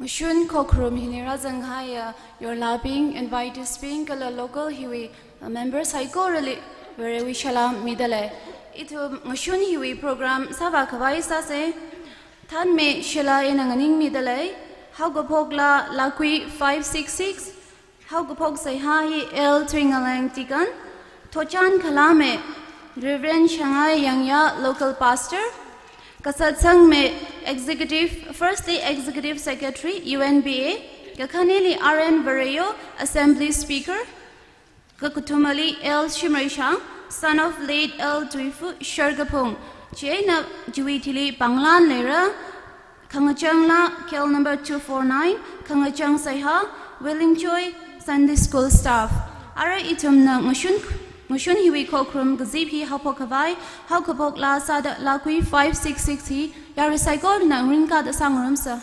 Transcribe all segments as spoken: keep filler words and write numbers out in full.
Ngashun khokharum hili rāzanghaiya yorlabing, invitees bing, kala local hiwui, uh, members saikorali Varewui salam midalei. Ithum ngashun hiwui program sāvākhavai sāsa. Thanmi shila eina nganingmidalei. Haokaphok laa Lakui five six six. Haokaphok seihā hi L Tui Ngaleng Deacon. Thotchan khalāmi Reverend Shangai Yangya, local pastor. Kasatsangmi Executive, firstly Executive Secretary, U N B A. Kakhaneli R N Vareyo, Assembly Speaker. Kakathumali L Shimreishang, son of late L Tuifu Sharkaphung. Chieina chiwui thili pānglan leira, khangachang laa K L number two four nine, khangachang seihā, Willing Choi, Sunday School staff. Ara ithumna ngashun, ngashun hiwui khokharum kazip hi haophokkhavai, haokaphok laa sāda Lakui five six six hi yarui saikorana ringkāda sāngarumsa.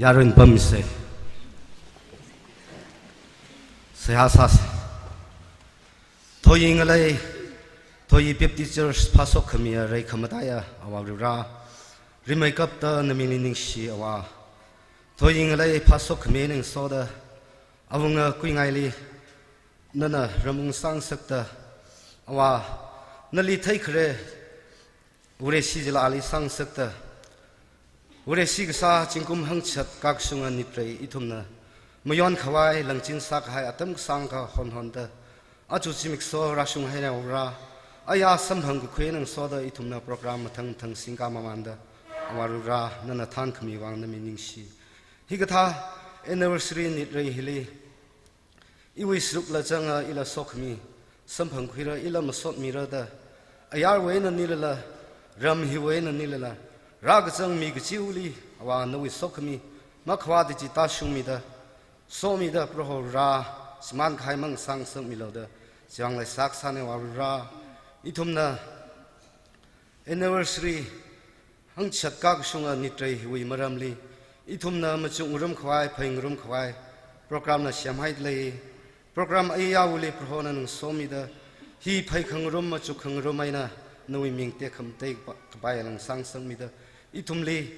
Yaron pamse. Seihā sāsa. Thoying alai, Thoying Baptist Church phasok khamiya rai khamataiya Avā Varivara, Rimeikapta namingli ningshi Avā. Thoying alei phasok khami eina ngasoda, awunga kuingaili nana ramung sangsakta, Avā, nali theikhare Vareshi jilāli sangsakta, Vareshi kasā zingkum hangchishat kakashunga nitrei ithumna mayon khavai langchin sākahai atam kasāngkha honhonda, aja zimiksho rāshung haina Vare, aya samphang kakhui eina ngasoda ithumna program mathang mathang singka mamanda, Avā Vare, nana thankhami vang naming ningshi. Hikathā anniversary nitrei hili, iwui sārukla zanga ila sokhami, samphang khuira ila masotmira da, ayarwui eina nilala, ram hiwui eina nilala, rākazang mi kachiva̱li, Avā nawui sokhami, makhavāta chi tāshungmida, somida Proho Vare, shimānkahai mang sangsangmilu da, chiwui vang leisākasāna Avā Vare. Ithumna anniversary hangchishat kakashunga nitrei hiwui maramli, ithumna machukngarum khavai, pheingarum khavai, program na semhaida lei. Program ayāwuili Proho nana ngasomida, hi pheikhangarum, machukhangarum eina nawui ming tekhamatei kapai alang sangsangmida, ithumli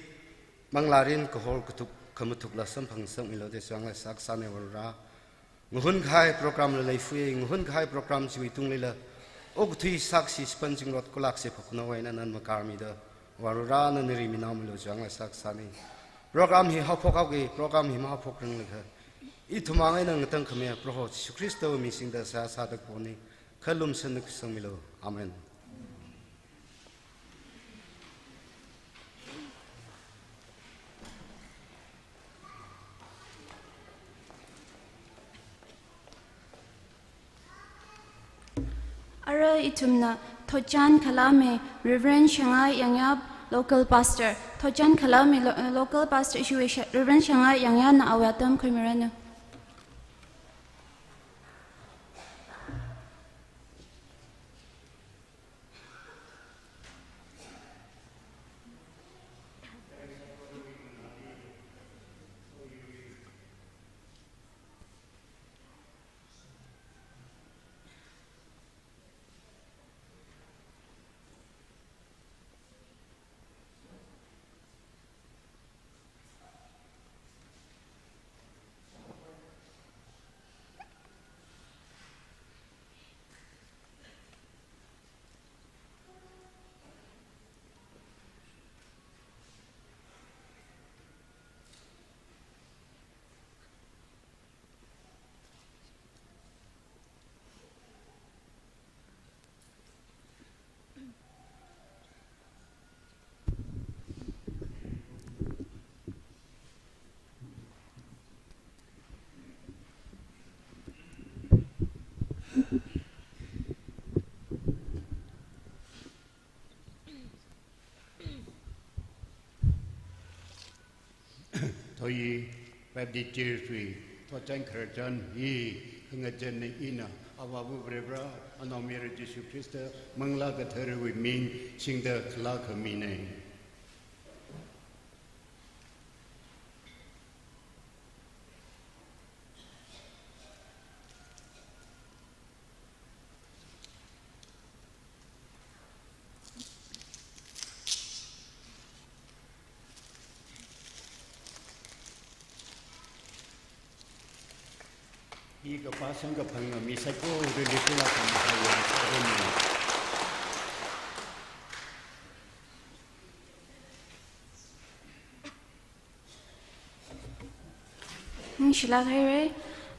manglārin kahor kathuk khamathukla samphang sangmilu da chiwui vang leisākasāna Vare. Ngahunkahai program la leifui, ngahunkahai program chiwui tunglila, okathui sakshi span zingrot kulak se phakuna eina nana makarmida, Vare nana riminao milu chiwui vang leisākasāna. Program hi haophok haoki, program hi mahaophok ranglakha, ithum mang eina ngatangkhami Proho Jishu Khristawui ming singda seihā sāda kapona, kha lumashanna kasangmilu. Amen. Ara ithumna thotchan khalāme Reverend Shangai Yangyap, local pastor. Thotchan khalāme lo-, local pastor ishiwui Sha-, Reverend Shangai Yangyapna awui atam khuimiranu. Thoying Baptist Church wui thotchan khararchan hi khangachān eina, Avāva Varivara, Anaomayara Jishu Khrista, Manglā Katharawui ming singda khalā khamina. Hi kapā samkaphang mi saikora lila khamahai yang saruni. Ningshilāk haira.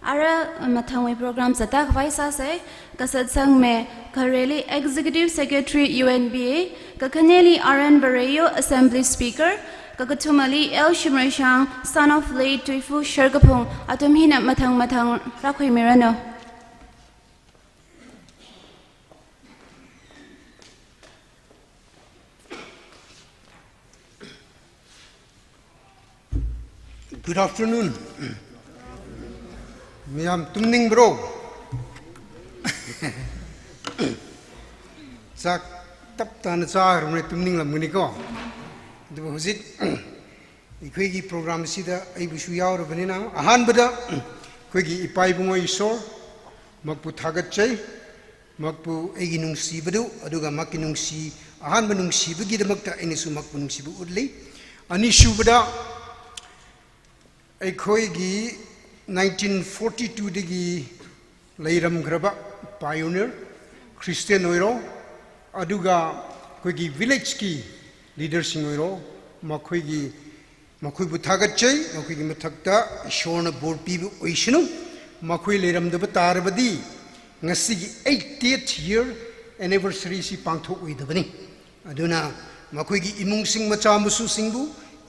Ara mathangwui program zatkhavai sāsa, kasatsangme khareli Executive Secretary U N B A, kakhaneli R N Vareyo, Assembly Speaker, kakathumali L Shimreishang, son of late Tuifu Sharkaphung, athum hina mathang mathang rākhuimiranu. Good afternoon. Mayam tumningbro? Chak taptana chārumle tumninglamniko. Adubu hojik, ꯑꯩꯈꯣꯏꯒꯤ program ꯑꯁꯤꯗ ꯑꯩꯕꯨꯁꯨ ꯌꯥꯎꯔꯕꯅꯤꯅ, ꯑꯍꯥꯟꯕꯗ ꯑꯩꯈꯣꯏꯒꯤ ꯏꯄꯥ ꯏꯕꯨꯡꯉꯣ ꯏꯁꯣꯔ, ꯃꯍꯥꯛꯄꯨ ꯊꯥꯒꯠꯆꯩ꯫ ꯃꯍꯥꯛꯄꯨ ꯑꯩꯒꯤ ꯅꯨꯡꯁꯤꯕꯗꯨ, ꯑꯗꯨꯒ ꯃꯍꯥꯛꯀꯤ ꯅꯨꯡꯁꯤ-, ꯑꯍꯥꯟꯕ ꯅꯨꯡꯁꯤꯕꯒꯤꯗꯃꯛꯇ ꯑꯩꯅꯁꯨ ꯃꯍꯥꯛꯄꯨ ꯅꯨꯡꯁꯤꯕ ꯎꯠꯂꯤ꯫ ꯑꯅꯤꯁꯨꯕꯗ, ꯑꯩꯈꯣꯏꯒꯤ nineteen forty-two ꯗꯒꯤ ꯂꯩꯔꯝꯈ꯭ꯔꯕ pioneer, Christian ꯑꯣꯏꯔꯣ, ꯑꯗꯨꯒ ꯑꯩꯈꯣꯏꯒꯤ village ꯀꯤ leader ꯁꯤꯡ ꯑꯣꯏꯔꯣ, ꯃꯈꯣꯏꯒꯤ, ꯃꯈꯣꯏꯕꯨ ꯊꯥꯒꯠꯆꯩ꯫ ꯃꯈꯣꯏꯒꯤ ꯃꯊꯛꯇ ꯏꯁꯣꯔꯅ ꯕꯣꯔ ꯄꯤꯕ ꯑꯣꯏꯁꯅꯨ꯫ ꯃꯈꯣꯏ ꯂꯩꯔꯝꯗꯕ ꯇꯥꯔꯕꯗꯤ ꯉꯁꯤꯒꯤ eightieth year anniversary ꯁꯤ ꯄꯥꯡꯊꯣꯛꯑꯣꯏꯗꯕꯅꯤ꯫ ꯑꯗꯨꯅ ꯃꯈꯣꯏꯒꯤ ꯏꯃꯨꯡꯁꯤꯡ, ꯃꯆꯥ ꯃꯁꯨꯁꯤꯡꯕꯨ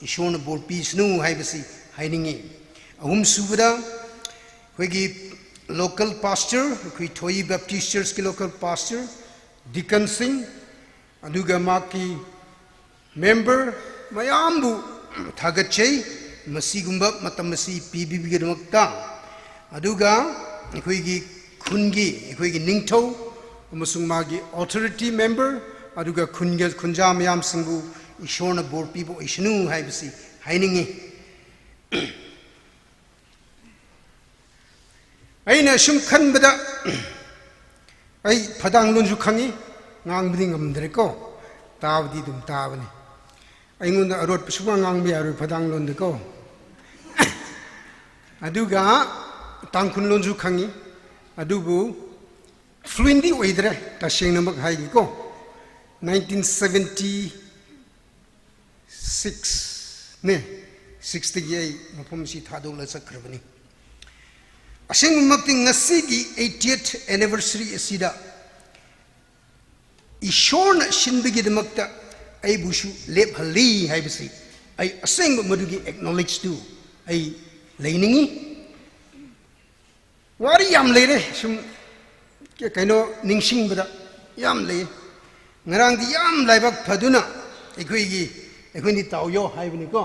ꯏꯁꯣꯔꯅ ꯕꯣꯔ ꯄꯤꯁꯅꯨ ꯍꯥꯏꯕꯁꯤ ꯍꯥꯏꯅꯤꯡꯉꯤ꯫ ꯑꯍꯨꯝꯁꯨꯕꯗ, ꯑꯩꯈꯣꯏꯒꯤ local pastor, ꯑꯩꯈꯣꯏ ꯊꯣꯏ Baptist Church ꯀꯤ local pastor, deacon ꯁꯤꯡ, ꯑꯗꯨꯒ ꯃꯍꯥꯛꯀꯤ member ꯃꯌꯥꯝꯕꯨ ꯊꯥꯒꯠꯆꯩ, ꯃꯁꯤꯒꯨꯝꯕ ꯃꯇꯝ ꯑꯁꯤ ꯄꯤꯕꯤꯕꯒꯤꯗꯃꯛꯇ꯫ ꯑꯗꯨꯒ ꯑꯩꯈꯣꯏꯒꯤ ꯈꯨꯟꯒꯤ, ꯑꯩꯈꯣꯏꯒꯤ ꯅꯤꯡꯊꯧ ꯑꯃꯁꯨꯡ ꯃꯥꯒꯤ authority member, ꯑꯗꯨꯒ ꯈꯨꯟꯒꯤ ꯈꯨꯟꯖꯥ ꯃꯌꯥꯝꯁꯤꯡꯕꯨ ꯏꯁꯣꯔꯅ ꯕꯣꯔ ꯄꯤꯕ ꯑꯣꯏꯁꯅꯨ ꯍꯥꯏꯕꯁꯤ ꯍꯥꯏꯅꯤꯡꯉꯤ꯫ ꯑꯩꯅ ꯁꯨꯝ ꯈꯟꯕꯗ, ꯑꯩ ꯐꯗꯥꯡ ꯂꯣꯟꯁꯨ ꯈꯪꯉꯤ, ꯉꯥꯡꯕꯗꯤ ꯉꯝꯗ꯭ꯔꯦꯀꯣ, ꯇꯥꯕꯗꯤ ꯑꯗꯨꯝ ꯇꯥꯕꯅꯤ꯫ ꯑꯩꯉꯣꯟꯗ ꯑꯔꯣꯠꯄ ꯁꯨꯡꯉꯥꯡ ꯉꯥꯡꯕ ꯌꯥꯔꯣꯏ ꯐꯗꯥꯡ ꯂꯣꯟꯗꯀꯣ꯫ ꯑꯗꯨꯒ ꯇꯥꯡꯈꯨꯜ ꯂꯣꯟꯁꯨ ꯈꯪꯉꯤ, ꯑꯗꯨꯕꯨ fluent ꯗꯤ ꯑꯣꯏꯗ꯭ꯔꯦ, ꯇꯁꯦꯡꯅꯃꯛ ꯍꯥꯏꯒꯦꯀꯣ꯫ Nineteen seventy six ꯅꯦ, six ꯇꯒꯤ ꯑꯩ ꯃꯐꯝꯁꯤ ꯊꯥꯗꯣꯛꯂ ꯆꯠꯈ꯭ꯔꯕꯅꯤ꯫ ꯑꯁꯦꯡꯕꯃꯛꯇꯤ ꯉꯁꯤꯒꯤ eightieth anniversary ꯑꯁꯤꯗ ꯏꯁꯣꯔꯅ ꯁꯤꯟꯕꯒꯤꯗꯃꯛꯇ ꯑꯩꯕꯨꯁꯨ ꯂꯦꯞꯍꯜꯂꯤ ꯍꯥꯏꯕꯁꯤ ꯑꯩ ꯑꯁꯦꯡꯕ ꯃꯗꯨꯒꯤ acknowledge ꯇꯨ ꯑꯩ ꯂꯩꯅꯤꯡꯉꯤ꯫ ꯋꯥꯔꯤ ꯌꯥꯝ ꯂꯩꯔꯦ, ꯁꯨꯝ ꯀ-, ꯀꯩꯅꯣ ꯅꯤꯡꯁꯤꯡꯕꯗ ꯌꯥꯝ ꯂꯩ꯫ ꯉꯔꯥꯡꯗꯤ ꯌꯥꯝ ꯂꯥꯏꯕꯛ ꯐꯗꯨꯅ ꯑꯩꯈꯣꯏꯒꯤ, ꯑꯩꯈꯣꯏꯅꯤ ꯇꯥꯎꯌꯣ ꯍꯥꯏꯕꯅꯤꯀꯣ꯫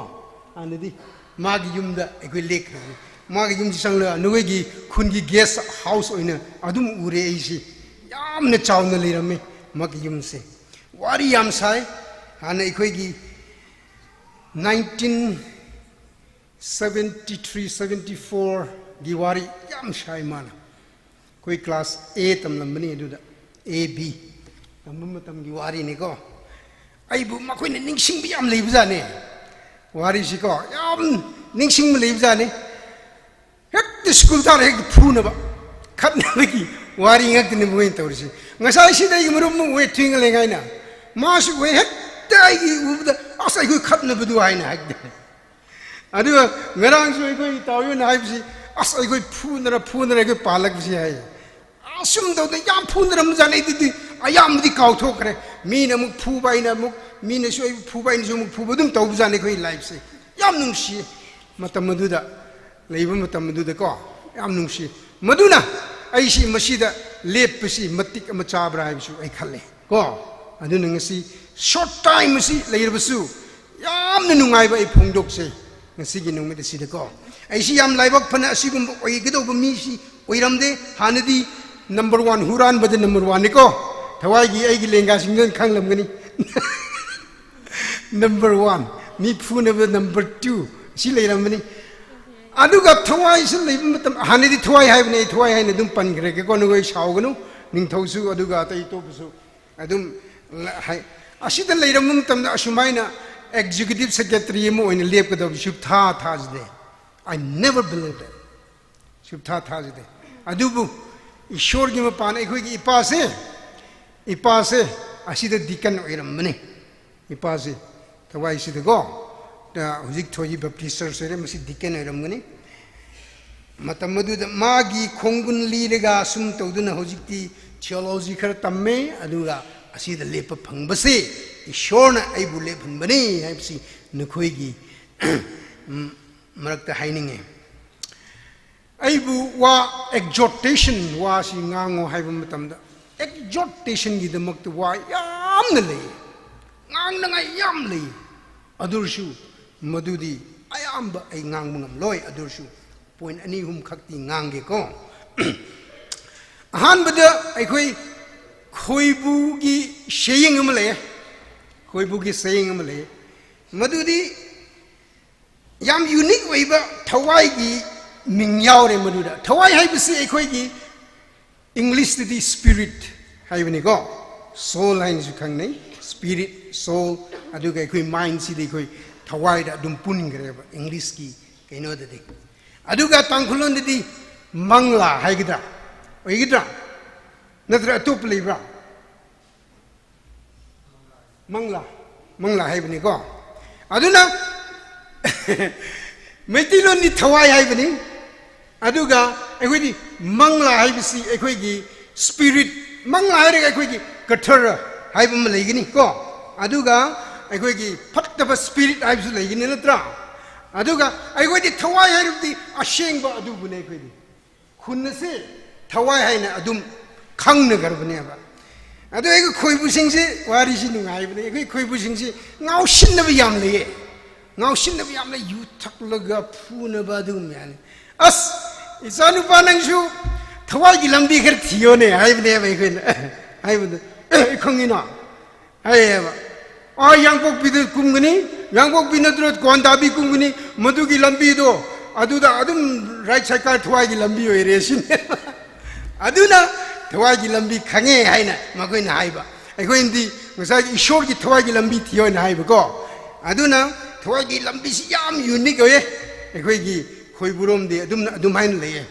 ꯍꯥꯟꯅꯗꯤ ꯃꯥꯒꯤ ꯌꯨꯝꯗ ꯑꯩꯈꯣꯏ ꯂꯦꯛꯈ꯭ꯔꯕꯅꯤ꯫ ꯃꯥꯒꯤ ꯌꯨꯝꯁꯤ ꯆꯪꯂꯒ ꯅꯈꯣꯏꯒꯤ ꯈꯨꯟꯒꯤ guest house ꯑꯣꯏꯅ ꯑꯗꯨꯝ ꯎꯔꯦ ꯑꯩꯁꯤ꯫ ꯌꯥꯝꯅ ꯆꯥꯎꯅ ꯂꯩꯔꯝꯃꯤ ꯃꯥꯒꯤ ꯌꯨꯝꯁꯦ꯫ ꯋꯥꯔꯤ ꯌꯥꯝ ꯁꯥꯏ꯫ ꯍꯥꯟꯅ ꯑꯩꯈꯣꯏꯒꯤ nineteen seventy three, seventy four ꯒꯤ ꯋꯥꯔꯤ ꯌꯥꯝ ꯁꯥꯏ ꯃꯥꯅ꯫ ꯑꯩꯈꯣꯏ class A ꯇꯝꯂꯝꯕꯅꯤ ꯑꯗꯨꯗ, A B ꯇꯝꯕ ꯃꯇꯝꯒꯤ ꯋꯥꯔꯤꯅꯤꯀꯣ꯫ ꯑꯩꯕꯨ ꯃꯈꯣꯏꯅ ꯅꯤꯡꯁꯤꯡꯕ ꯌꯥꯝ ꯂꯩꯕꯖꯥꯠꯅꯤ꯫ ꯋꯥꯔꯤꯁꯤꯀꯣ, ꯌꯥꯝ ꯅꯤꯡꯁꯤꯡꯕ ꯂꯩꯕꯖꯥꯠꯅꯤ꯫ ꯍꯦꯛꯇ school ꯊꯥꯔ ꯍꯦꯛꯇ ꯐꯨꯅꯕ, ꯈꯠꯅꯕꯒꯤ ꯋꯥꯔꯤ ꯉꯥꯛꯇꯅꯤ ꯃꯣꯏꯅ ꯇꯧꯔꯤꯁꯤ꯫ ꯉꯁꯥꯏ ꯁꯤꯗ ꯑꯩꯒꯤ ꯃꯔꯨꯞ ꯑꯃ ꯎꯏ, ꯊꯨꯏꯉꯂꯦꯡ ꯍꯥꯏꯅ꯫ ꯃꯥꯁꯨ ꯎꯏ, ꯍꯦꯛꯇ ꯑꯩꯒꯤ ꯎꯕꯗ, "ꯑꯁ, ꯑꯩꯈꯣꯏ ꯈꯠꯅꯕꯗꯨ" ꯍꯥꯏꯅ ꯍꯥꯏꯗꯦ꯫ ꯑꯗꯨꯒ ꯉꯔꯥꯡꯁꯨ ꯑꯩꯈꯣꯏ ꯏꯇꯥꯎ ꯌꯣꯟ ꯍꯥꯏꯕꯁꯤ, "ꯑꯁ, ꯑꯩꯈꯣꯏ ꯐꯨꯅꯔ, ꯐꯨꯅꯔ ꯑꯩꯈꯣꯏ ꯄꯥꯜꯂꯛꯄꯁꯤ" ꯍꯥꯏ꯫ ꯑꯁꯨꯝ ꯇꯧꯗꯅ ꯌꯥꯝ ꯐꯨꯅꯔꯝꯕꯖꯥꯠꯅꯤ꯫ ꯑꯗꯨꯗꯤ ꯑꯌꯥꯝꯕꯗꯤ ꯀꯥꯎꯊꯣꯛꯈ꯭ꯔꯦ꯫ ꯃꯤꯅ ꯑꯃꯨꯛ ꯐꯨꯕ, ꯑꯩꯅ ꯑꯃꯨꯛ, ꯃꯤꯅꯁꯨ ꯑꯩꯕꯨ ꯐꯨꯕ, ꯑꯩꯅꯁꯨ ꯑꯃꯨꯛ ꯐꯨꯕ, ꯑꯗꯨꯝ ꯇꯧꯕꯖꯥꯠꯅꯤ ꯑꯩꯈꯣꯏ lifeꯁꯦ꯫ ꯌꯥꯝ ꯅꯨꯡꯁꯤꯌꯦ꯫ ꯃꯇꯝ ꯑꯗꯨꯗ, ꯂꯩꯕ ꯃꯇꯝ ꯑꯗꯨꯗꯀꯣ, ꯌꯥꯝ ꯅꯨꯡꯁꯤ꯫ ꯃꯗꯨꯅ ꯑꯩꯁꯤ ꯃꯁꯤꯗ ꯂꯦꯞꯄꯁꯤ ꯃꯇꯤꯛ ꯑꯃ ꯆꯥꯕ꯭ꯔꯥ ꯍꯥꯏꯕꯁꯨ ꯑꯩ ꯈꯜꯂꯦ ꯀꯣ꯫ ꯑꯗꯨꯅ ꯉꯁꯤ short time ꯑꯁꯤ ꯂꯩꯔꯕꯁꯨ ꯌꯥꯝꯅ ꯅꯨꯡꯉꯥꯏꯕ ꯑꯩ ꯐꯣꯡꯗꯣꯛꯆꯩ ꯉꯁꯤꯒꯤ ꯅꯨꯃꯤꯠ ꯑꯁꯤꯗꯀꯣ꯫ ꯑꯩꯁꯤ ꯌꯥꯝ ꯂꯥꯏꯕꯛ ꯐꯅ ꯑꯁꯤꯒꯨꯝꯕ ꯑꯣꯏꯒꯗꯧꯕ ꯃꯤꯁꯤ ꯑꯣꯏꯔꯝꯗꯦ꯫ ꯍꯥꯟꯅꯗꯤ number one, ꯍꯨꯔꯥꯟꯕꯗ number one ꯅꯤꯀꯣ꯫ ꯊꯋꯥꯏꯒꯤ ꯑꯩꯒꯤ ꯂꯦꯡꯒꯥꯁꯤꯡꯗꯨꯅ ꯈꯪꯂꯝꯒꯅꯤ꯫ Number one, ꯃꯤ ꯐꯨꯅꯕ number two, ꯁꯤ ꯂꯩꯔꯝꯕꯅꯤ꯫ ꯑꯗꯨꯒ ꯊꯋꯥꯏꯁꯨ ꯂꯩꯕ ꯃꯇꯝ, ꯍꯥꯟꯅꯗꯤ ꯊꯋꯥꯏ ꯍꯥꯏꯕꯅꯦ, ꯑꯩ ꯊꯋꯥꯏ ꯍꯥꯏꯅ ꯑꯗꯨꯝ ꯄꯟꯈ꯭ꯔꯒꯦꯀꯣ, ꯅꯈꯣꯏ ꯁꯥꯎꯒꯅꯨ, ꯅꯤꯡꯊꯧꯁꯨ ꯑꯗꯨꯒ ꯑꯇꯩ ꯑꯇꯣꯞꯄꯁꯨ ꯑꯗꯨꯝ ꯂ-, ꯍꯥꯏ-, ꯑꯁꯤꯗ ꯂꯩꯔꯝꯕ ꯃꯇꯝꯗ ꯑꯁꯨꯃꯥꯏꯅ executive secretary ꯑꯃ ꯑꯣꯏꯅ ꯂꯦꯞꯀꯗꯕ ꯁꯨꯛꯊꯥ ꯊꯥꯖꯗꯦ꯫ I never believe that. ꯁꯨꯛꯊꯥ ꯊꯥꯖꯗꯦ꯫ ꯑꯗꯨꯕꯨ ꯏꯁꯣꯔꯒꯤ ꯃꯄꯥꯟ ꯑꯩꯈꯣꯏꯒꯤ ꯏꯄꯥꯁꯦ, ꯏꯄꯥꯁꯦ ꯑꯁꯤꯗ deacon ꯑꯣꯏꯔꯝꯕꯅꯤ꯫ ꯏꯄꯥꯁꯦ ꯊꯋꯥꯏꯁꯤꯗꯀꯣ, ꯑ, ꯍꯧꯖꯤꯛ ꯊꯣꯏꯒꯤ Baptist Church ꯑꯣꯏꯔꯦ, ꯃꯁꯤ deacon ꯑꯣꯏꯔꯝꯒꯅꯤ꯫ ꯃꯇꯝ ꯑꯗꯨꯗ ꯃꯥꯒꯤ ꯈꯣꯡꯒꯨꯟ ꯂꯤꯔꯒ ꯁꯨꯝ ꯇꯧꯗꯨꯅ ꯍꯧꯖꯤꯛꯇꯤ theology ꯈꯔ ꯇꯝꯃꯦ, ꯑꯗꯨꯒ ꯑꯁꯤꯗ ꯂꯦꯞꯄ ꯐꯪꯕꯁꯦ ꯏꯁꯣꯔꯅ ꯑꯩꯕꯨ ꯂꯦꯞꯍꯟꯕꯅꯤ ꯍꯥꯏꯕꯁꯤ ꯅꯈꯣꯏꯒꯤ, ꯎꯝ, ꯃꯔꯛꯇ ꯍꯥꯏꯅꯤꯡꯉꯦ꯫ ꯑꯩꯕꯨ ꯋꯥ exhortation ꯋꯥꯁꯤ ꯉꯥꯡꯉꯣ ꯍꯥꯏꯕ ꯃꯇꯝꯗ, exhortation ꯒꯤꯗꯃꯛꯇ ꯋꯥ ꯌꯥꯝꯅ ꯂꯩ, ꯉꯥꯡꯅꯉꯥꯏ ꯌꯥꯝ ꯂꯩ꯫ ꯑꯗꯨ ꯑꯣꯏꯔꯁꯨ ꯃꯗꯨꯗꯤ ꯑꯌꯥꯝꯕ ꯑꯩ ꯉꯥꯡꯕ ꯉꯝꯂꯣꯏ꯫ ꯑꯗꯨ ꯑꯣꯏꯔꯁꯨ point ꯑꯅꯤ ꯑꯍꯨꯝ ꯈꯛꯇꯤ ꯉꯥꯡꯒꯦꯀꯣ꯫ ꯑꯍꯥꯟꯕꯗ ꯑꯩꯈꯣꯏ ꯈꯣꯏꯕꯨꯒꯤ saying ꯑꯃ ꯂꯩꯌꯦ, ꯈꯣꯏꯕꯨꯒꯤ saying ꯑꯃ ꯂꯩꯌꯦ꯫ ꯃꯗꯨꯗꯤ ꯌꯥꯝ unique ꯑꯣꯏꯕ ꯊꯋꯥꯏꯒꯤ ꯃꯤꯡ ꯌꯥꯎꯔꯦ ꯃꯗꯨꯗ꯫ ꯊꯋꯥꯏ ꯍꯥꯏꯕꯁꯤ ꯑꯩꯈꯣꯏꯒꯤ English ꯇꯗꯤ spirit, ꯍꯥꯏꯕꯅꯤꯀꯣ꯫ Soul ꯍꯥꯏꯅꯁꯨ ꯈꯪꯅꯩ, spirit, soul, ꯑꯗꯨꯒ ꯑꯩꯈꯣꯏ mind ꯁꯤꯗꯤ ꯑꯩꯈꯣꯏ ꯊꯋꯥꯏꯗ ꯑꯗꯨꯝ ꯄꯨꯟꯈ꯭ꯔꯦꯕ, English ꯀꯤ ꯀꯩꯅꯣꯗꯗꯤ꯫ ꯑꯗꯨꯒ ꯇꯥꯡꯈꯨꯜꯂꯣꯟꯗꯗꯤ ꯃꯪꯂꯥ ꯍꯥꯏꯒꯗ꯭ꯔꯥ? ꯑꯣꯏꯒꯗ꯭ꯔꯥ? ꯅꯠꯇ꯭ꯔ ꯑꯇꯣꯞꯄ ꯂꯩꯕ꯭ꯔꯥ? ꯃꯪꯂꯥ, ꯃꯪꯂꯥ ꯍꯥꯏꯕꯅꯤꯀꯣ꯫ ꯑꯗꯨꯅ ꯃꯩꯇꯩꯂꯣꯟꯗꯤ ꯊꯋꯥꯏ ꯍꯥꯏꯕꯅꯤ꯫ ꯑꯗꯨꯒ ꯑꯩꯈꯣꯏꯗꯤ ꯃꯪꯂꯥ ꯍꯥꯏꯕꯁꯤ ꯑꯩꯈꯣꯏꯒꯤ spirit, ꯃꯪꯂꯥ ꯍꯥꯏꯔꯒ ꯑꯩꯈꯣꯏꯒꯤ ꯀꯊꯔ ꯍꯥꯏꯕ ꯑꯃ ꯂꯩꯒꯅꯤ ꯀꯣ꯫ ꯑꯗꯨꯒ ꯑꯩꯈꯣꯏꯒꯤ ꯐꯠꯇꯕ spirit ꯍꯥꯏꯕꯁꯨ ꯂꯩꯒꯅꯤ ꯅꯠꯇ꯭ꯔꯥ? ꯑꯗꯨꯒ ꯑꯩꯈꯣꯏꯗꯤ ꯊꯋꯥꯏ ꯍꯥꯏꯔꯕꯗꯤ ꯑꯁꯦꯡꯕ ꯑꯗꯨꯕꯨꯅꯦ ꯑꯩꯈꯣꯏꯗꯤ꯫ ꯈꯨꯟ ꯑꯁꯤ ꯊꯋꯥꯏ ꯍꯥꯏꯅ ꯑꯗꯨꯝ ꯈꯪꯅꯈ꯭ꯔꯕꯅꯦꯕ꯫ ꯑꯗꯣ ꯑꯩꯈꯣꯏ ꯈꯣꯏꯕꯨꯁꯤꯡꯁꯤ, ꯋꯥꯔꯤꯁꯤ ꯅꯨꯡꯉꯥꯏꯕꯅꯦ, ꯑꯩꯈꯣꯏ ꯈꯣꯏꯕꯨꯁꯤꯡꯁꯤ ꯉꯥꯎꯁꯤꯟꯅꯕ ꯌꯥꯝ ꯂꯩꯌꯦ꯫ ꯉꯥꯎꯁꯤꯟꯅꯕ ꯌꯥꯝ ꯂꯩ, ꯌꯨ ꯊꯛꯂꯒ ꯐꯨꯅꯕ ꯑꯗꯨꯒꯨꯝꯕ ꯌꯥꯝ ꯂꯩ꯫ "ꯑꯁ, ꯏꯆꯥꯅꯨꯄꯥ ꯅꯪꯁꯨ ꯊꯋꯥꯏꯒꯤ ꯂꯝꯕꯤ ꯈꯔ ꯊꯤꯌꯣꯅꯦ" ꯍꯥꯏꯕꯅꯦꯕ ꯑꯩꯈꯣꯏꯅ꯫ ꯍꯥꯏꯕꯗ, "ꯑꯦ, ꯑꯩ ꯈꯪꯉꯤꯅ" ꯍꯥꯏꯌꯦꯕ꯫ "ꯑꯥ, ꯌꯥꯡꯄꯣꯛꯄꯤꯗ ꯀꯨꯝꯒꯅꯤ, ꯌꯥꯡꯄꯣꯛꯄꯤ ꯅꯠꯇ꯭ꯔꯣ ꯀꯣꯟꯗꯥꯕꯤ ꯀꯨꯝꯒꯅꯤ, ꯃꯗꯨꯒꯤ ꯂꯝꯕꯤꯗꯣ ꯑꯗꯨꯗ ꯑꯗꯨꯝ right side ꯀꯥ ꯊꯋꯥꯏꯒꯤ ꯂꯝꯕꯤ ꯑꯣꯏꯔꯦ" ꯁꯤꯅꯦꯕ꯫ ꯑꯗꯨꯅ ꯊꯋꯥꯏꯒꯤ ꯂꯝꯕꯤ ꯈꯪꯉꯦ ꯍꯥꯏꯅ ꯃꯈꯣꯏꯅ ꯍꯥꯏꯕ꯫ ꯑꯩꯈꯣꯏꯅꯗꯤ ꯉꯁꯥꯏꯒꯤ ꯏꯁꯣꯔꯒꯤ ꯊꯋꯥꯏꯒꯤ ꯂꯝꯕꯤ ꯊꯤꯌꯣ ꯍꯥꯏꯅ ꯍꯥꯏꯕꯀꯣ꯫ ꯑꯗꯨꯅ ꯊꯋꯥꯏꯒꯤ ꯂꯝꯕꯤꯁꯤ ꯌꯥꯝ unique ꯑꯣꯏꯌꯦ꯫ ꯑꯩꯈꯣꯏꯒꯤ ꯈꯣꯏꯕꯨꯔꯣꯝꯗꯤ ꯑꯗꯨꯝꯅ, ꯑꯗꯨꯝ ꯍꯥꯏꯅ ꯂꯩꯌꯦ꯫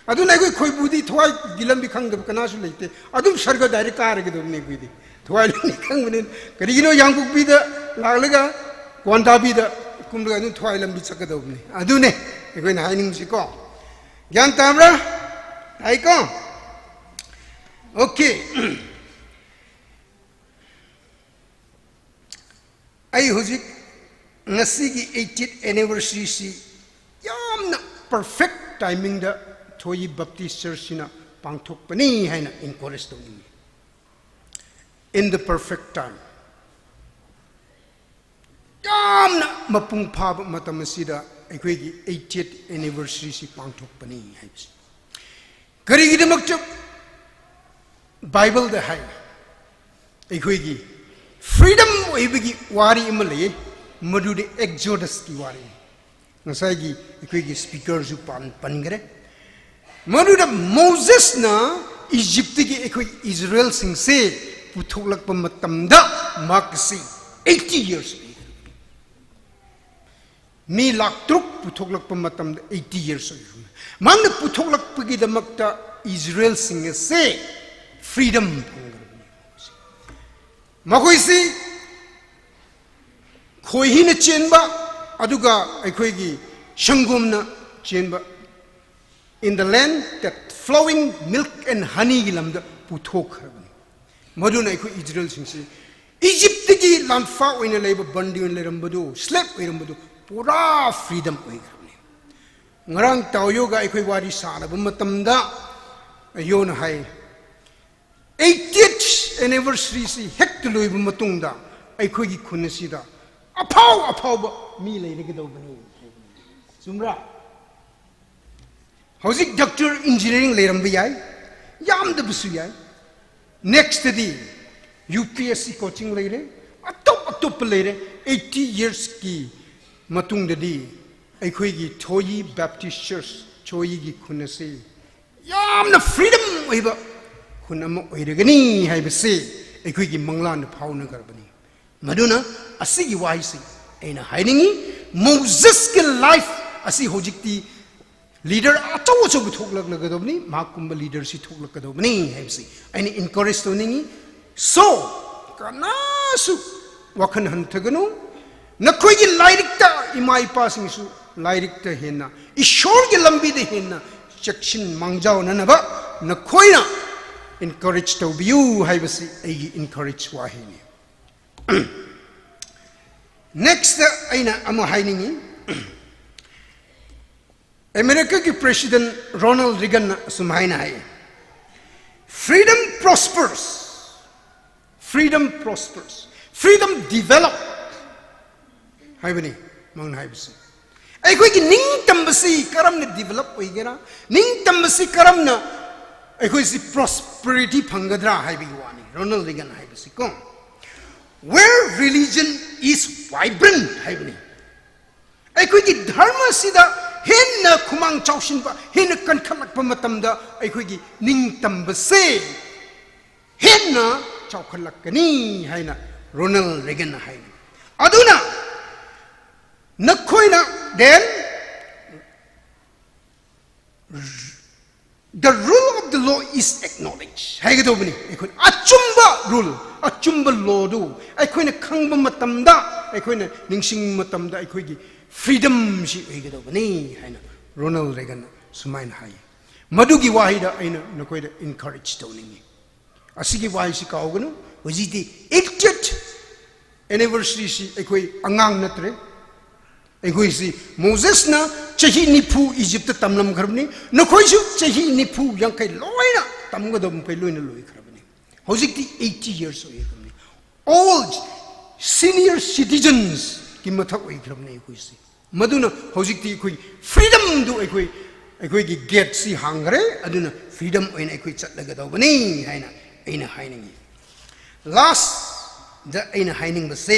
ꯑꯗꯨꯅ ꯑꯩꯈꯣꯏ ꯈꯣꯏꯕꯨꯗꯤ ꯊꯋꯥꯏꯒꯤ ꯂꯝꯕꯤ ꯈꯪꯗꯕ ꯀꯅꯥꯁꯨ ꯂꯩꯇꯦ꯫ ꯑꯗꯨꯝ ꯁꯔꯒ direct ꯀꯥꯔꯒꯗꯕꯅꯤ ꯑꯩꯈꯣꯏꯗꯤ꯫ ꯊꯋꯥꯏ ꯂꯝꯕꯤ ꯈꯪꯕꯅꯤꯅ꯫ ꯀꯔꯤꯒꯤꯅꯣ, ꯌꯥꯡꯄꯣꯛꯄꯤꯗ ꯂꯥꯛꯂꯒ ꯀꯣꯟꯗꯥꯕꯤꯗ ꯀꯨꯝꯂꯒ ꯑꯗꯨꯝ ꯊꯋꯥꯏ ꯂꯝꯕꯤ ꯆꯠꯀꯗꯕꯅꯤ꯫ ꯑꯗꯨꯅꯦ ꯑꯩꯈꯣꯏꯅ ꯍꯥꯏꯅꯤꯡꯕꯁꯤꯀꯣ꯫ ꯒ꯭ꯌꯥꯟ ꯇꯥꯕ꯭ꯔꯥ? ꯇꯥꯏꯀꯣ? Okay꯫ ꯑꯩ ꯍꯧꯖꯤꯛ ꯉꯁꯤꯒꯤ eightieth anniversary ꯁꯤ ꯌꯥꯝꯅ perfect timing ꯗ ꯊꯣꯌꯤ Baptist Church ꯁꯤꯅ ꯄꯥꯡꯊꯣꯛꯄꯅꯤ ꯍꯥꯏꯅ encourage ꯇꯧꯅꯤꯡꯉꯤ꯫ In the perfect time꯫ ꯌꯥꯝꯅ ꯃꯄꯨꯡ ꯐꯥꯕ ꯃꯇꯝ ꯑꯁꯤꯗ ꯑꯩꯈꯣꯏꯒꯤ eightieth anniversary ꯁꯤ ꯄꯥꯡꯊꯣꯛꯄꯅꯤ ꯍꯥꯏꯕꯁꯤ꯫ ꯀꯔꯤꯒꯤꯗꯃꯛꯇ Bible ꯗ ꯍꯥꯏ? ꯑꯩꯈꯣꯏꯒꯤ freedom ꯑꯣꯏꯕꯒꯤ ꯋꯥꯔꯤ ꯑꯃ ꯂꯩꯌꯦ, ꯃꯗꯨꯗꯤ Exodus ꯀꯤ ꯋꯥꯔꯤ꯫ ꯉꯁꯥꯏꯒꯤ ꯑꯩꯈꯣꯏꯒꯤ speaker ꯁꯨ ꯄꯟ-, ꯄꯟꯈ꯭ꯔꯦ꯫ ꯃꯗꯨꯗ Moses ꯅ Egypt ꯇꯒꯤ ꯑꯩꯈꯣꯏ Israel ꯁꯤꯡꯁꯦ ꯄꯨꯊꯣꯛꯂꯛꯄ ꯃꯇꯝꯗ ꯃꯍꯥꯛꯁꯤ eighty years ꯑꯣꯏꯈ꯭ꯔꯦ꯫ ꯃꯤ ꯂꯥꯈ ꯇꯔꯨꯛ ꯄꯨꯊꯣꯛꯂꯛꯄ ꯃꯇꯝꯗ eighty years ꯑꯣꯏꯈ꯭ꯔꯦ꯫ ꯃꯍꯥꯛꯅ ꯄꯨꯊꯣꯛꯂꯛꯄꯒꯤꯗꯃꯛꯇ Israel ꯁꯤꯡ ꯑꯁꯦ freedom ꯐꯪꯈ꯭ꯔꯕꯅꯤ꯫ ꯃꯈꯣꯏꯁꯤ ꯈꯣꯏꯍꯤꯅ ꯆꯦꯟꯕ, ꯑꯗꯨꯒ ꯑꯩꯈꯣꯏꯒꯤ ꯁꯪꯒꯣꯝꯅ ꯆꯦꯟꯕ, in the land that flowing milk and honey ꯒꯤ ꯂꯝꯗ ꯄꯨꯊꯣꯛꯈ꯭ꯔꯕꯅꯤ꯫ ꯃꯗꯨꯅ ꯑꯩꯈꯣꯏ Israel ꯁꯤꯡꯁꯤ Egypt ꯇꯒꯤ ꯂꯥꯟꯐꯥ ꯑꯣꯏꯅ ꯂꯩꯕ, ꯕꯟꯗꯤ ꯑꯣꯏꯅ ꯂꯩꯔꯝꯕꯗꯨ, slave ꯑꯣꯏꯔꯝꯕꯗꯨ, ꯄꯨꯔꯥ freedom ꯑꯣꯏꯈ꯭ꯔꯕꯅꯤ꯫ ꯉꯔꯥꯡ ꯇꯥꯎꯌꯣꯒ ꯑꯩꯈꯣꯏ ꯋꯥꯔꯤ ꯁꯥꯟꯅꯕ ꯃꯇꯝꯗ ꯌꯣꯅ ꯍꯥꯏ, eightieth anniversary ꯁꯤ ꯍꯦꯛꯇ ꯂꯣꯏꯕ ꯃꯇꯨꯡꯗ ꯑꯩꯈꯣꯏꯒꯤ ꯈꯨꯟ ꯑꯁꯤꯗ ꯑꯐꯥꯎ ꯑꯐꯥꯎꯕ ꯃꯤ ꯂꯩꯔꯒꯗꯧꯕꯅꯤ꯫ ꯆꯨꯝꯕ꯭ꯔꯥ? ꯍꯧꯖꯤꯛ doctor, engineering ꯂꯩꯔꯝꯕ ꯌꯥꯏ, ꯌꯥꯝꯗꯕꯁꯨ ꯌꯥꯏ꯫ Next ꯗꯤ UPSC coaching ꯂꯩꯔꯦ, ꯑꯇꯣꯞ ꯑꯇꯣꯞꯄ ꯂꯩꯔꯦ꯫ Eighty years ꯀꯤ ꯃꯇꯨꯡꯗꯗꯤ ꯑꯩꯈꯣꯏꯒꯤ ꯊꯣꯌꯤ Baptist Church, ꯊꯣꯌꯤꯒꯤ ꯈꯨꯟ ꯑꯁꯤ ꯌꯥꯝꯅ freedom ꯑꯣꯏꯕ ꯈꯨꯟ ꯑꯃ ꯑꯣꯏꯔꯒꯅꯤ ꯍꯥꯏꯕꯁꯤ ꯑꯩꯈꯣꯏꯒꯤ ꯃꯪꯂꯥꯟꯅ ꯐꯥꯎꯅꯈ꯭ꯔꯕꯅꯤ꯫ ꯃꯗꯨꯅ ꯑꯁꯤꯒꯤ ꯋꯥꯍꯩꯁꯤ ꯑꯩꯅ ꯍꯥꯏꯅꯤꯡꯉꯤ, Moses ꯀꯤ life ꯑꯁꯤ ꯍꯧꯖꯤꯛꯇꯤ leader ꯑꯆꯧ ꯑꯆꯧꯕ ꯊꯣꯛꯂꯛꯂꯒꯗꯧꯕꯅꯤ, ꯃꯍꯥꯛꯀꯨꯝꯕ leader ꯁꯤ ꯊꯣꯛꯂꯛꯀꯗꯧꯕꯅꯤ ꯍꯥꯏꯕꯁꯤ ꯑꯩꯅ encourage ꯇꯧꯅꯤꯡꯉꯤ꯫ So, ꯀꯅꯥꯁꯨ ꯋꯥꯈꯜ ꯍꯟꯊꯒꯅꯨ꯫ ꯅꯈꯣꯏꯒꯤ ꯂꯥꯏꯔꯤꯛꯇ, ꯏꯃꯥ ꯏꯄꯥꯁꯤꯡꯁꯨ ꯂꯥꯏꯔꯤꯛꯇ ꯍꯦꯟꯅ, ꯏꯁꯣꯔꯒꯤ ꯂꯝꯕꯤꯗ ꯍꯦꯟꯅ ꯆꯦꯛꯁꯤꯟ ꯃꯥꯡꯖꯧꯅꯅꯕ ꯅꯈꯣꯏꯅ encourage ꯇꯧꯕꯤꯌꯨ ꯍꯥꯏꯕꯁꯤ ꯑꯩꯒꯤ encourage ꯋꯥꯍꯩꯅꯤ꯫ Next ꯑꯩꯅ ꯑꯃ ꯍꯥꯏꯅꯤꯡꯉꯤ꯫ America ꯒꯤ President Ronald Reagan ꯅ ꯑꯁꯨꯝ ꯍꯥꯏꯅ ꯍꯥꯏ, "Freedom prospers, freedom prospers, freedom develop" ꯍꯥꯏꯕꯅꯤ ꯃꯥꯅ ꯍꯥꯏꯕꯁꯤ꯫ ꯑꯩꯈꯣꯏꯒꯤ ꯅꯤꯡꯇꯝꯕꯁꯤ ꯀꯔꯝꯅ develop ꯑꯣꯏꯒꯦꯔꯥ, ꯅꯤꯡꯇꯝꯕꯁꯤ ꯀꯔꯝꯅ ꯑꯩꯈꯣꯏꯁꯤ prosperity ꯐꯪꯒꯗ꯭ꯔꯥ ꯍꯥꯏꯕꯒꯤ ꯋꯥꯅꯤ, Ronald Reagan ꯍꯥꯏꯕꯁꯤ ꯀꯣ꯫ "Where religion is vibrant" ꯍꯥꯏꯕꯅꯤ꯫ ꯑꯩꯈꯣꯏꯒꯤ ꯙꯔꯃꯁꯤꯗ ꯍꯦꯟꯅ ꯈꯨꯃꯥꯡ ꯆꯥꯎꯁꯤꯟꯕ, ꯍꯦꯟꯅ ꯀꯟꯈꯠꯂꯛꯄ ꯃꯇꯝꯗ ꯑꯩꯈꯣꯏꯒꯤ ꯅꯤꯡꯇꯝꯕꯁꯦ hena chaokhatlākkani haina Ronald Reagan na haina. Aduna, nakhoina then the rule of the law is acknowledged haikatobani. Eikhoi achumba rule, achumba law du, eikhoina khangba matamda, eikhoina ningshing matamda, eikhoigi freedom shi haikatobani haina Ronald Reagan na sumaina hai. Madugi wahida eina nakhoida encourage toningi. Asigi wahai shi kaoganu, hujiti eightieth anniversary shi eikhoi angang natre. Eikhoisi Moses na chahi nifu Egypt ta tamlam kharabani, nakhoisu chahi nifu yangkhai loina tamkadom kai loina loikharabani. Hujiti eighty years oikharabani. Old senior citizens ki mathak oikharabani eikhoisi. Maduna hujiti eikhoi freedom du eikhoi, eikhoigi gate shi hangre, aduna freedom oina eikhoi zatlakatobani haina eina hainingi. Last da eina hainingbase,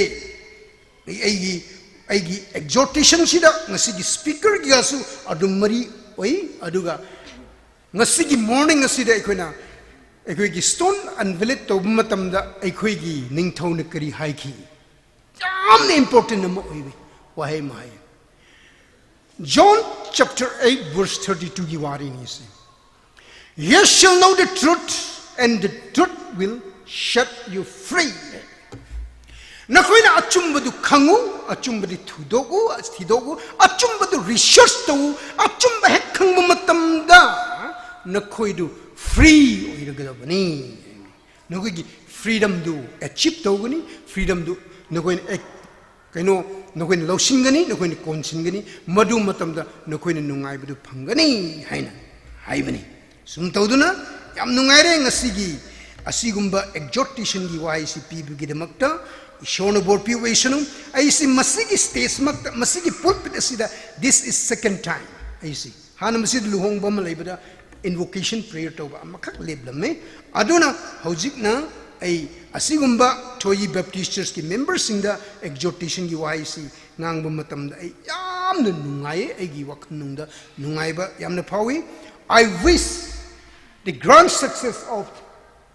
ei, eigi, eigi exhortation shida, ngasigi speaker kigasu adum mari oi, aduga ngasigi morning asida eikhoina, eikhoigi stone unveil toba matamda eikhoigi ningthaona kari haiki. Yamna important na maoibi wahai mahai. John chapter eight verse thirty-two gi wari ni se. "You shall know the truth, and the truth will set you free." Nakhoina achumbadu khangu, achumbadu thudoku, thidoku, achumbadu research toku, achumba hek khangba matamda, nakhoidu free oilakatobani. Nakhoigi freedom du achieve togani, freedom du nakhoina ek, kaino, nakhoina loshingani, nakhoina konshingani, madu matamda nakhoina nungaibadu phangani haina haibani. Sumtauduna, yam nungaire ngasigi asigumba exhortation gi wahai shi pibagi damakta, Ishorna bor piu eishanu, aisi masigi stage makta, masigi pulpit asida, this is second time, aisi. Hana masida luhongba maleibada invocation prayer toba amakhak leplame. Aduna hujikna ei asigumba Thoyi Baptist Church ki member singda exhortation gi wahai shi ngangba matamda ei yamna nungai, eigi wakhanungda nungaiba yamna phawi. I wish the grand success of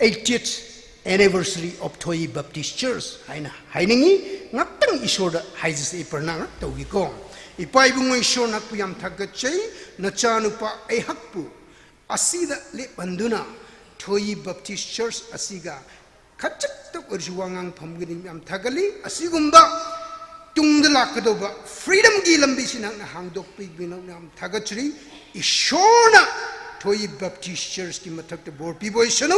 eightieth anniversary of Thoyi Baptist Church haina hainingi, ngaktang Ishorda haijise, parna ngataugi ko. Ipa Ibungo Ishor, nakpu yam thakatchei, nachanupa eihakpu asida lepanduna Thoyi Baptist Church asiga kachak tak urjuwa ngang phamgani yam thakali, asigumba tungda lākatauba freedom gi lambi shi nangna hāngdokpibingna yam thakatchari. Ishorna Thoyi Baptist Church ki mathakta bor pibo ishanu,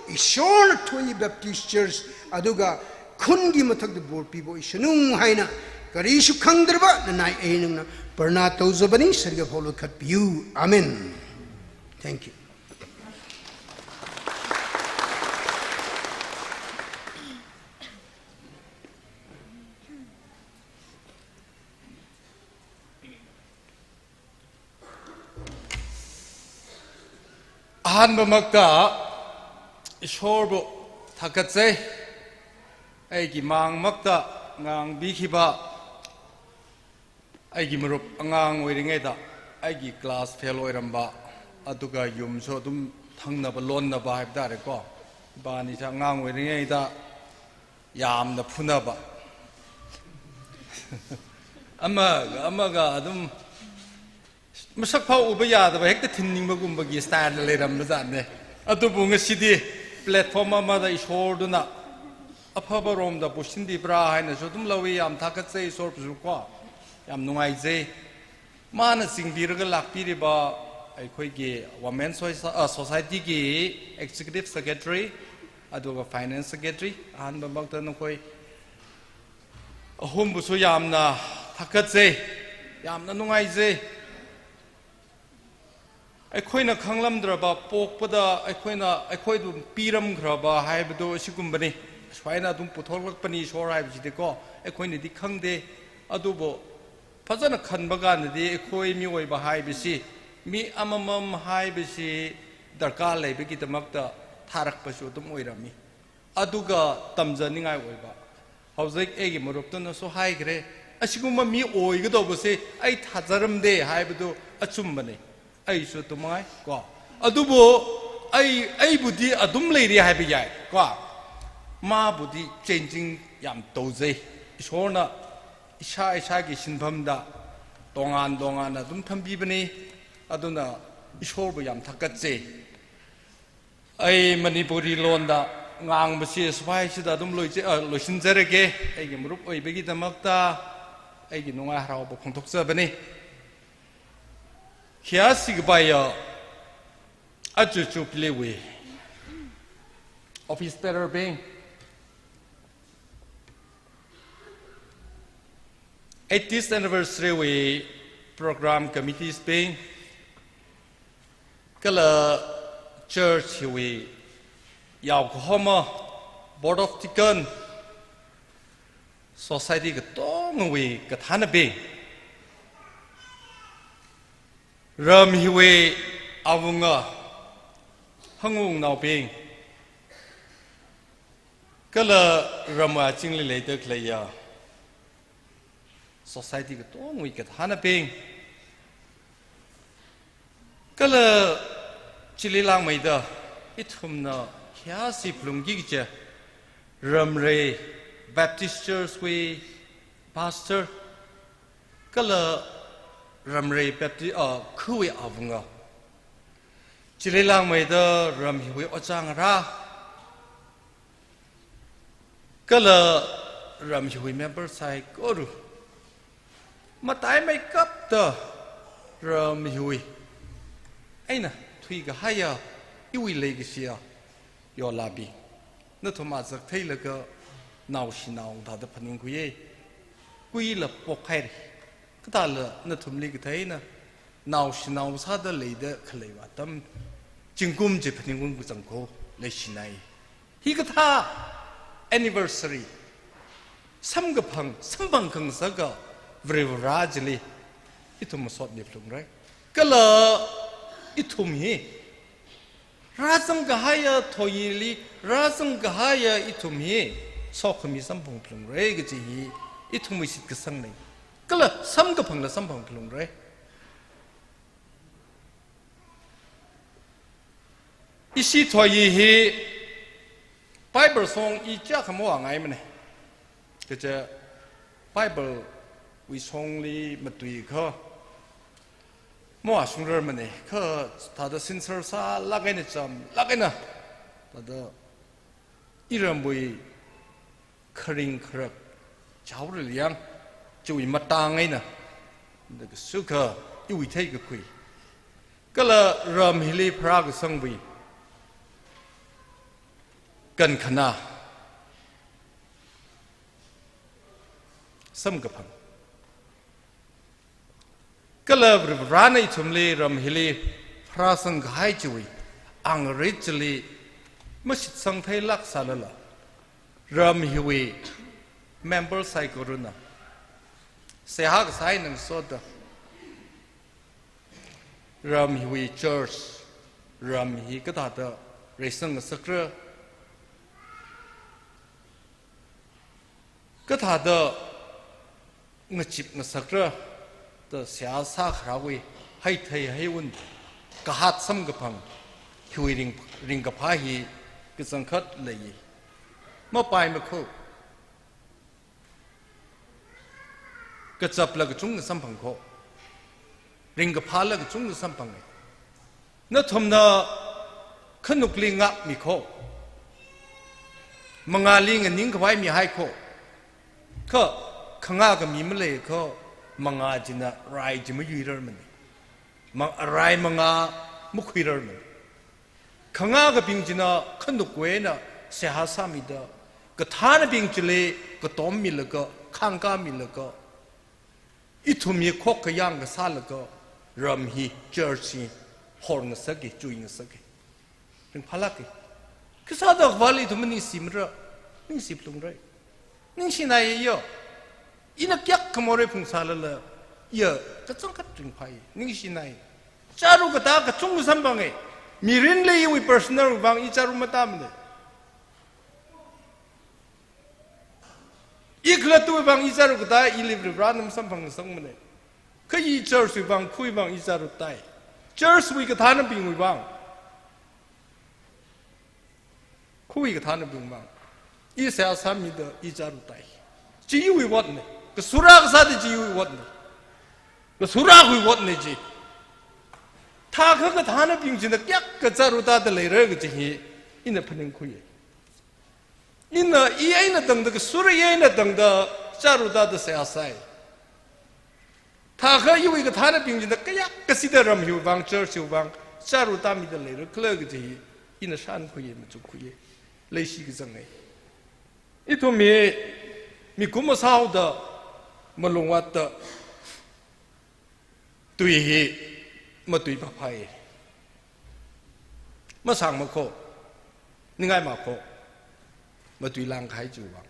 Ishorna Thoyi Baptist Church aduga khun ki mathakta bor pibo ishanu haina, karisu khangdarba nanai einungna parna taujabani, sariga pholo khatpiu. Amen. Thank you. Ahanbamakta Ishorbu thakatse, aigi mangmakta ngangbikhiba, aigi marup angang oiringaida, aigi class fail oiramba, aduga yumso adum thangnaba lonnaba haiba tare ko. Bani sa angang oiringaida, yamna phunaba. Amaga, amaga adum masak phau uba yadaba hekta thinningbagumba gi style na leiram bazane. Adubu ngasidi platform amada Ishorduna aphaba romda pushindibra hainasu adum lawi, yam thakatse Ishorbusu ko. Yam nungaije. Mana singbiraga lākpiriba, eikhoigi Women Soci-, ah, Society ki Executive Secretary, aduga Finance Secretary, ahanbamakta nakhoi ahumbusu yamna thakatse, yamna nungaije. Eikhoina khanglamdraba, pokpada eikhoina, eikhoidu piramkharaba haibadu asigumbane. Swaina adum puthoklākpani Ishor haibashidi ko. Eikhoinadi khangde. Adubu phazana khanbakandadi eikhoi mioiba haibasi, mi amamam haibasi darkar leibagi damakta tharakpasu adum oirami. Aduga tamjaningai oiba. Hauzik eigi maruptunasu haikre, asigumba mi oikadaubase ei thajaramde haibadu achumbane. Eisu tumai ko. Adubu Ai, aibudi athum leiri haiba yai, kha mabudi changing yam thaozai. Ishorna ishā ishāki shinpamda tongan tonganna athum thampi bani, athumna Ishorbu yam thakatse. Ai Manipuri londa ngangbasi sāpai shida athum loiche, ah, loishinzarake, aiki marup oibagi damakta, aiki nungai harauba phongthoksa bani. Khayāshi kapaiya, achu Jubilee wui office bearer bing, eightieth anniversary wui program committees bing, kala church hiwui yaokahoma, Board of Deacon, society katongawui kathānabing, ram hiwui awunga, hangungnaobing, kala ramwui azingli leida khaleiya society katongawui kathānabing, kala chili langmeida ithumna khayāshi phalungki kaje Ramrei Baptist Church wui pastor, kala Ramrei Baptist, ah, khawui awunga, chili langmeida ram hiwui ojā ngarā, kala ram hiwui member saikora, mataimeikapta ram hiwui eina thuikahaiya, iwui leikashiya yolābing, nathum azak theilaga naoshinao thāda phaningkhuiye. Kuila pokhaira. Kathāla nathumli kathei eina naoshinao sāda leida khaleiwui atam zingkum chi phaningungkazang kho leishinai. Hikathā anniversary, samkaphang, samphang khangasaka Varivarā chili ithum masotmi phalungra. Kala ithum hi rāzangkahaiya thoyili rāzangkahaiya ithum hi sokhami samphang phalungra kaji hi ithumwui shitkasangna. Kala samkaphangla samphang phalungra. Ishi thoyi hi Bible song i chiyākha mavāngaimana. Kaja Bible wui songli matuikha mavāshungrarmana. Kha thāda sincere sālāk eina chamlāk eina thāda iramwui kharing kharak chaorali yang, chiwui matang eina, da kasukha iwui theikakhui, kala ram hili pharākasangwui kankhana, samkaphang, kala Varivarāna ithumli ram hili pharāsangkahai chiwui angrit chili mashitsang theilāk sālala, ram hiwui member saikorana seihā kasā eina ngasoda, ram hiwui church, ram hi kathāda reisang ngasakra, kathāda ngachip ngasakra da seihā sākharāwui haithei heiwun, kahāt samkaphang hiwui ring, ringkaphā hi kachangkhat leiya. Mapaimei kho. Kachapla kachungkha samphang kho. Ringkaphāla kachungkha samphanga. Nathumna khanukli ngākmi kho. Mangāli nganingkhavai mihai kho. Kha khangā khami maleiakha mangā china rai chi mayuirarmana. Ma-, rai mangā makhuirarmana. Khangākhabing china khanukwui eina seihā sāmida, kathānabing chili katom milaga, khāngkā milaga, ithum hi khokkha yangkha sālaga, ram hi, church hi hor ngasaka, chui ngasaka. Ringphālāka. Khisāda Akhavali ithum maningshimara, ningshi phalungra. Ningshinaiya. Ina kayākha morei phungsālala, ya, kachangkhat ringphāya. Ningshinai. Chāra katā kachungkha samphanga. Mirinli iwui personal vang i chāra matāmana. I khalattawui vang i chāra katā ili Varivarāna masamphang ngasakmana. Kha i church wui vang, khawui vang i chāra tai. Church wui kathānabingwui vang. Khui kathānabing vang. I seihā sāmida i chārutai. Chi iwui votna. Kasura kasāda chi iwui votna. Kasura khui votna chi. Thākha kathānabing china kayākha chārutada leira kaji hi ina phaningkhui. Ina i eina tangda kasura i eina tangda chārutada seihā sai. Thākha iwui kathānabing china kayākha sida ram hiwui vang, church hiwui vang, chārutamida leira khala kaji hi ina shānkhui, machukkhui. Leishi kazang ai. Ithum hi mikumo sāhaoda malungvātta tui hi matui paphai. Masāngmakho, ningai makho, matui langkahai chiwui vang.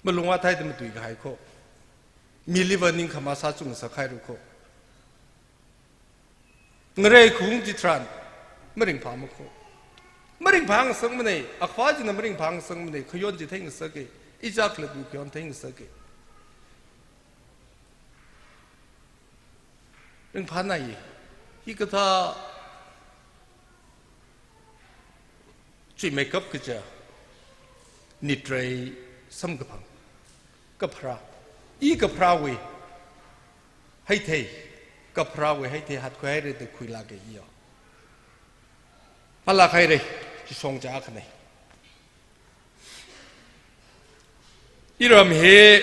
Malungvāthaida matuikahai kho. Miliva ningkhama sāchungsakhairu kho. Ngarei khaung chitharan, maringphāmakho. Maringphāngasakmanei, akhava china maringphāngasakmanei, khayon chi theingasaka, ichā khalatwui khayon theingasaka. Ringphānai, hikathā chuimeikap kaja, nitrei samkaphang, kapharā, i kapharāwui heithei, kapharāwui heithei hatkhuihaira da khuilāka iyo. Malākhaira, chi shongza khanei. Iram hi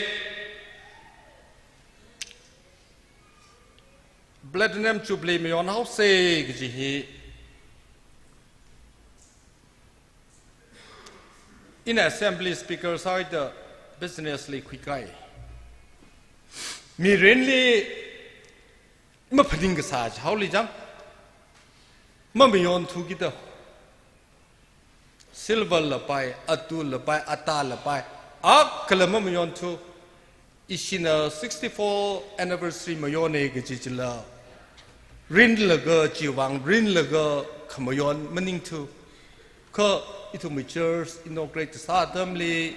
Platinum Jubilee mayonhaosa kaji hi ina Assembly Speaker sāhaida business li khuikai. Mirinli maphaning kasā chihaoli chang. Mamayonthu kida. Silver lapai, atu lapai, ata lapai, akhala mamayonthu. Ishina sixty-four anniversary mayona kaji chila, rinlaga chiwui vang, rinlaga khamayon maningthu. Kha ithumwui church inaugurate sā atamli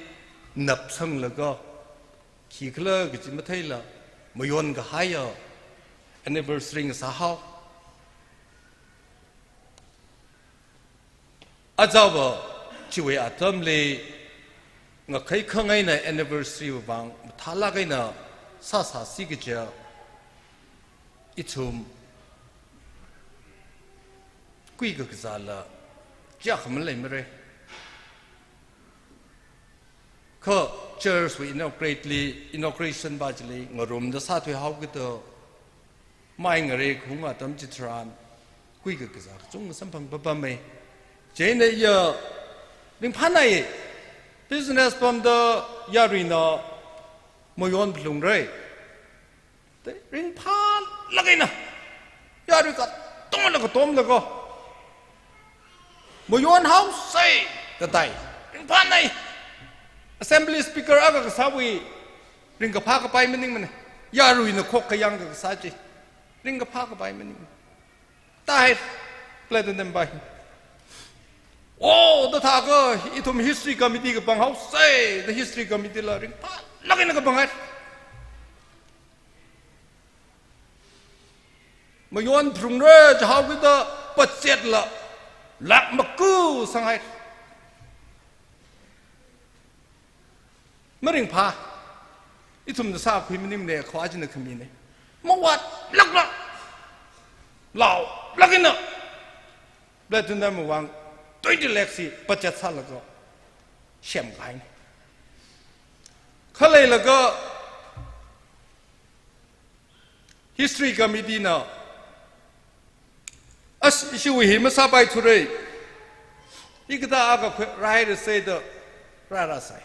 napsanglaga, khikhala kaji matheila, mayonkahaiya anniversary ngasāhao. Ajava chiwui atamli ngakhai khangaina anniversary wui vang mathālāk eina sāsāsi kaja ithum kuikakazāla chiyākha maleimara. Kha church wui inaugurate li, inauguration va chili ngarumda sāthuihao kida, mai ngarei khaung atam chitharan, kuikakazā kachungkha samphang papamei. Chieina iya ringphānai, business pamda yaruina mayon phalungra. Te ringphālāk eina, yarui katongna katomlaga, mayonhaosa da tai. Ringphānai. Assembly Speaker akha kasāwui ringkaphā kapai maningmana. Yaruina khokkha yangkakasā chi ringkaphā kapai maning. Thāhai, Platinum va hi. O, da thākha ithum History Committee kapanghaosa da History Committee la ringphālāk eina kapanghai. Mayon phalungra chihao kida budget la lakh maku sanghai. Maringphā. Ithumna sākhui maningmana, kha china khamina. Mavātlākla, laolāk eina Platinum wui vang twenty lakhs hi budget sālaga semkahaina. Khaleilaga History Committee na, as, ishiwui hi masāpaithura, hikathā akha khuirāhairasa da rārāsai.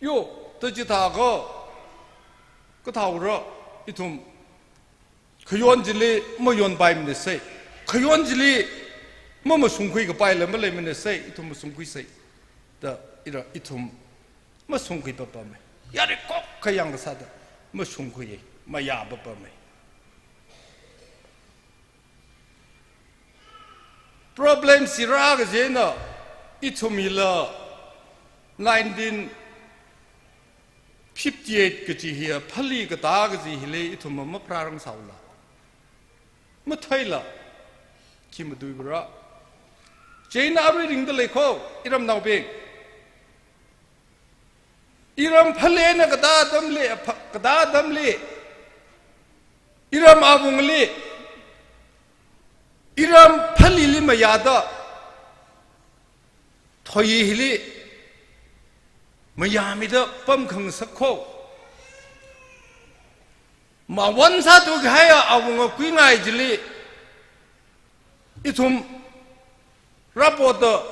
Yo, da chithākha, kathāora, ithum khayon chili mayonpaimanasa, khayon chili mamashungkhui kapaila maleimanasa, ithum mashungkhuisa da, ira, ithum mashungkhui papamei. Yarui khokkha yangkasāda mashungkhui, mayā papamei. Problem sirā kajina, ithum hila nineteen fifty-eight kaji hi, phali katā kaji hili ithum mapharārangsāla, matheila, khi matuivara. Chieina arui ringda lei kho, iramnaobing. Iram phale na katā atamli, pha-, katā atamli, iram awungli, iram phalili mayāda, thoi hili mayāmida pamkhangasak kho. Mawon sāthu kahaiya awunga kuingai chili, ithum rāpoda,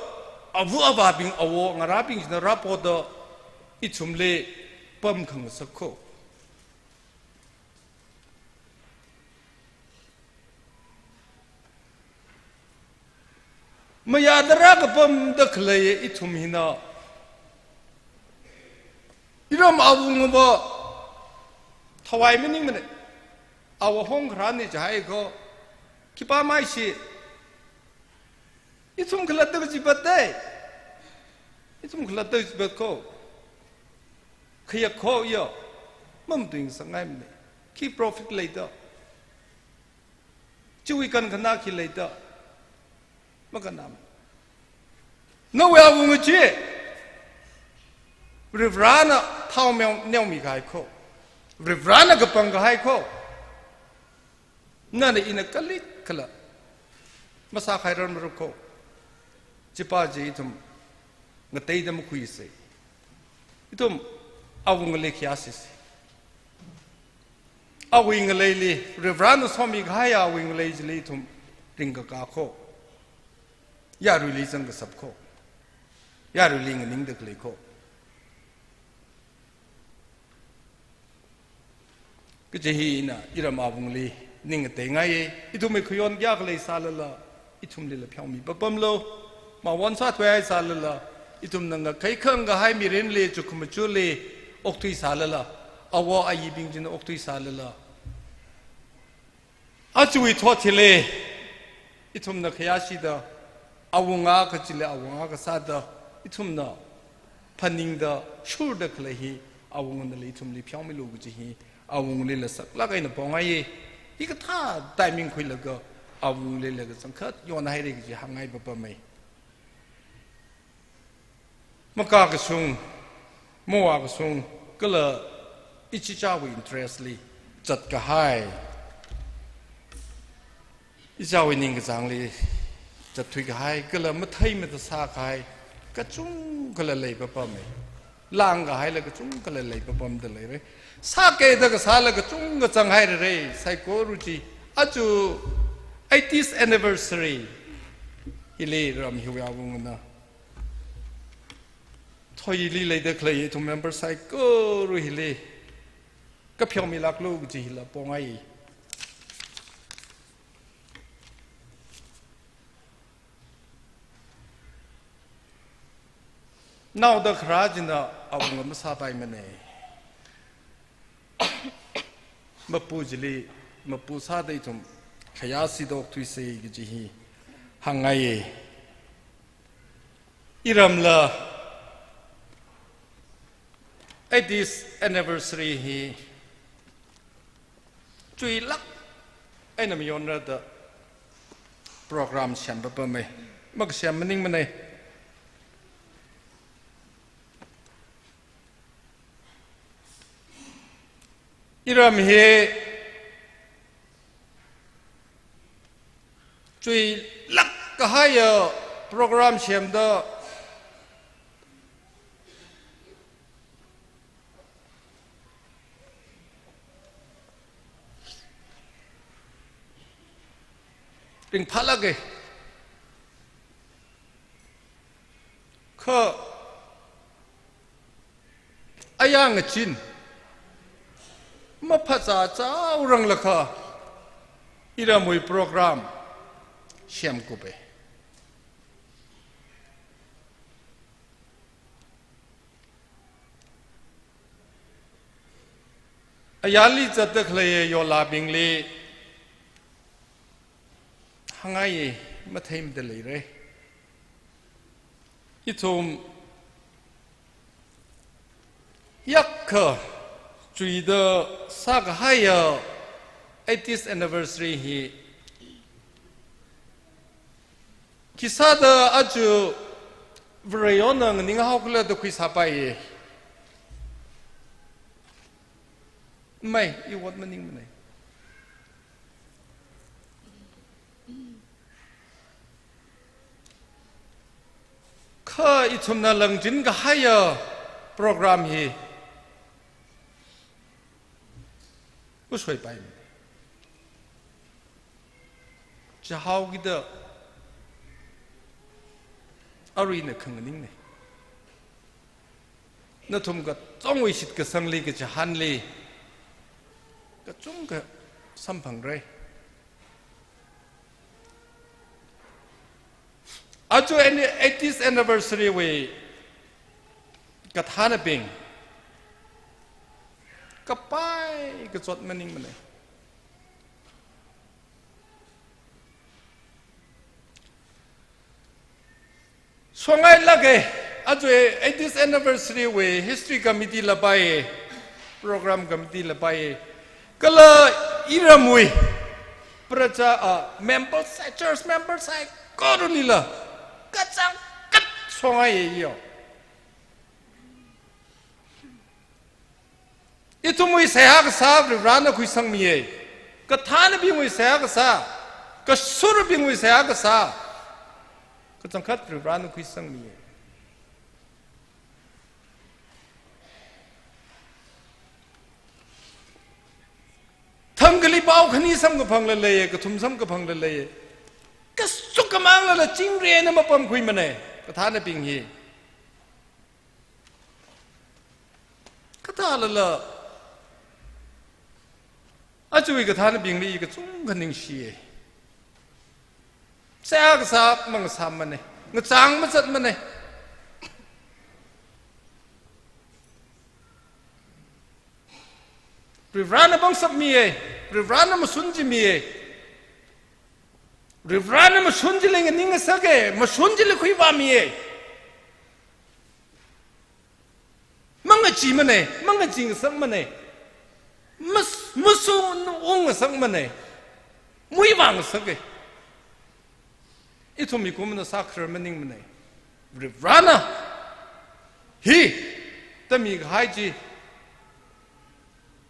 ava avābing, awo ngarābing china rāpoda, ithumli pamkhangasak kho. Mayāda rākapamda khalei ithum hina, iram awungva thawai maningmana. Awo hong kharāna jihai kho, khipā maishi. Ithum khalatta kajipat dai. Ithum khalatta kajipat kho. Khayak kho ya. Mamatuingasakngaimana. Khi profit leida, chiwui kankhana khi leida, makannam. Nawui awunga chi Varivarana thao meo-, neomi kahai kho. Varivarana kapang kahai kho. Nana ina kalik kala masākhairar maru kho. Chipā chi ithum ngateida makhuisa. Ithum awungli khayāsisa. Awui ngaleili, Varivarana somi kahaiya awui ngalei chili ithum ringkaka kho. Yaruili zangkashap kho. Yaruili nganingda khalei kho. Kaji hi ina iram awungli ning ngateingai. Ithumwui khayon kayākha leisālala, ithumlila pheomi papamlu. Mawon sāthuihai sālala, ithumna ngakhai khangkahai mirinli, chukkhamaja chili okthuisālala, awo ayibing china okthuisālala, ajawui thot hili ithumna khayāshida, awunga kachili awunga kasāda, ithumna phaningda, shurda khalei hi awungnali ithumli pheomilu kaji hi awunglila saklāk eina pongai. Hikathā timing khuilaga awunglila kachangkhat yonhaira kaji hāngngai papamai. Makakashung, mavākashung, kala ichichāwui interest li zatkahai, ichāwui ningkachāngli zatthuikahai, kala mathei mathā sākahai kachungkhala leipapamai. Langkahaila kachungkhala leipapamda leira. Sākida kasāla kachungkha zanghairara, saikora chi. Aja eightieth anniversary hili ram hiwui awungana thoili leida khalei ithum member saikora hili kapheomilāklu kaji hila pongai. Naoda kharā china awunga masāpaimana. Mapu chili, mapu sāda ithum khayāshida okthuisa kaji hi hāngngai. Iramla eightieth anniversary hi chuilāk eina mayonrada program sempapamai. Makasem maningmana. Iram hi chuilāk kahaiya program semda ringphālāka. Kha ayang achin maphāzā zāuranglakha iramwui program semkupa. Ayarli zatda khalei yolabingli hāngngai, matheimada leira. Ithum yākha chuida sākahaiya eightieth anniversary hi Khisāda aja Varewui eina nganing haokhala da khuisāpaiya. Mai, i ot maningmanei. Kha ithumna langchin kahaiya program hi usoipai. Chihao kida aruina khanganingnei. Nathum kachungwui shitkasangli kachihānli kachungkha samphangrei. Aja eightieth anniversary wui kathānabing kapai kachot maningmanei. Songai lāka, aja eightieth anniversary wui history committee la pai, program committee la pai, kala iramwui praja, a, member sai, church member saikoralila kachangkhat songaiya yo. Ithumwui seihā kasā Varivarana khuisangmiya. Kathānabingwui seihā kasā, kashurabingwui seihā kasā, kachangkhat Varivarana khuisangmiya. Thangkhali pao khani samkaphangla leiya, kathum samkaphangla leiya. Kashuk kamānglala chingri eina mapamkhuimanei kathānabing hi. Kathālala, ajawui kathānabingli kachungkha ningshiya. Seihā kasā mangasāmanei, ngachang mazatmanei. Varivarana pangshapmiya, Varivarana mashun chimiya. Varivarana mashun chili nganingngasaka, mashun chili khuivāmiya. Mangacheemanei, mangacheengasakmanei, mas-, mashun ungngasakmanei, muivāngasaka. Ithum mikumona sākharar maningmanei. Varivarana hi tamikahai chi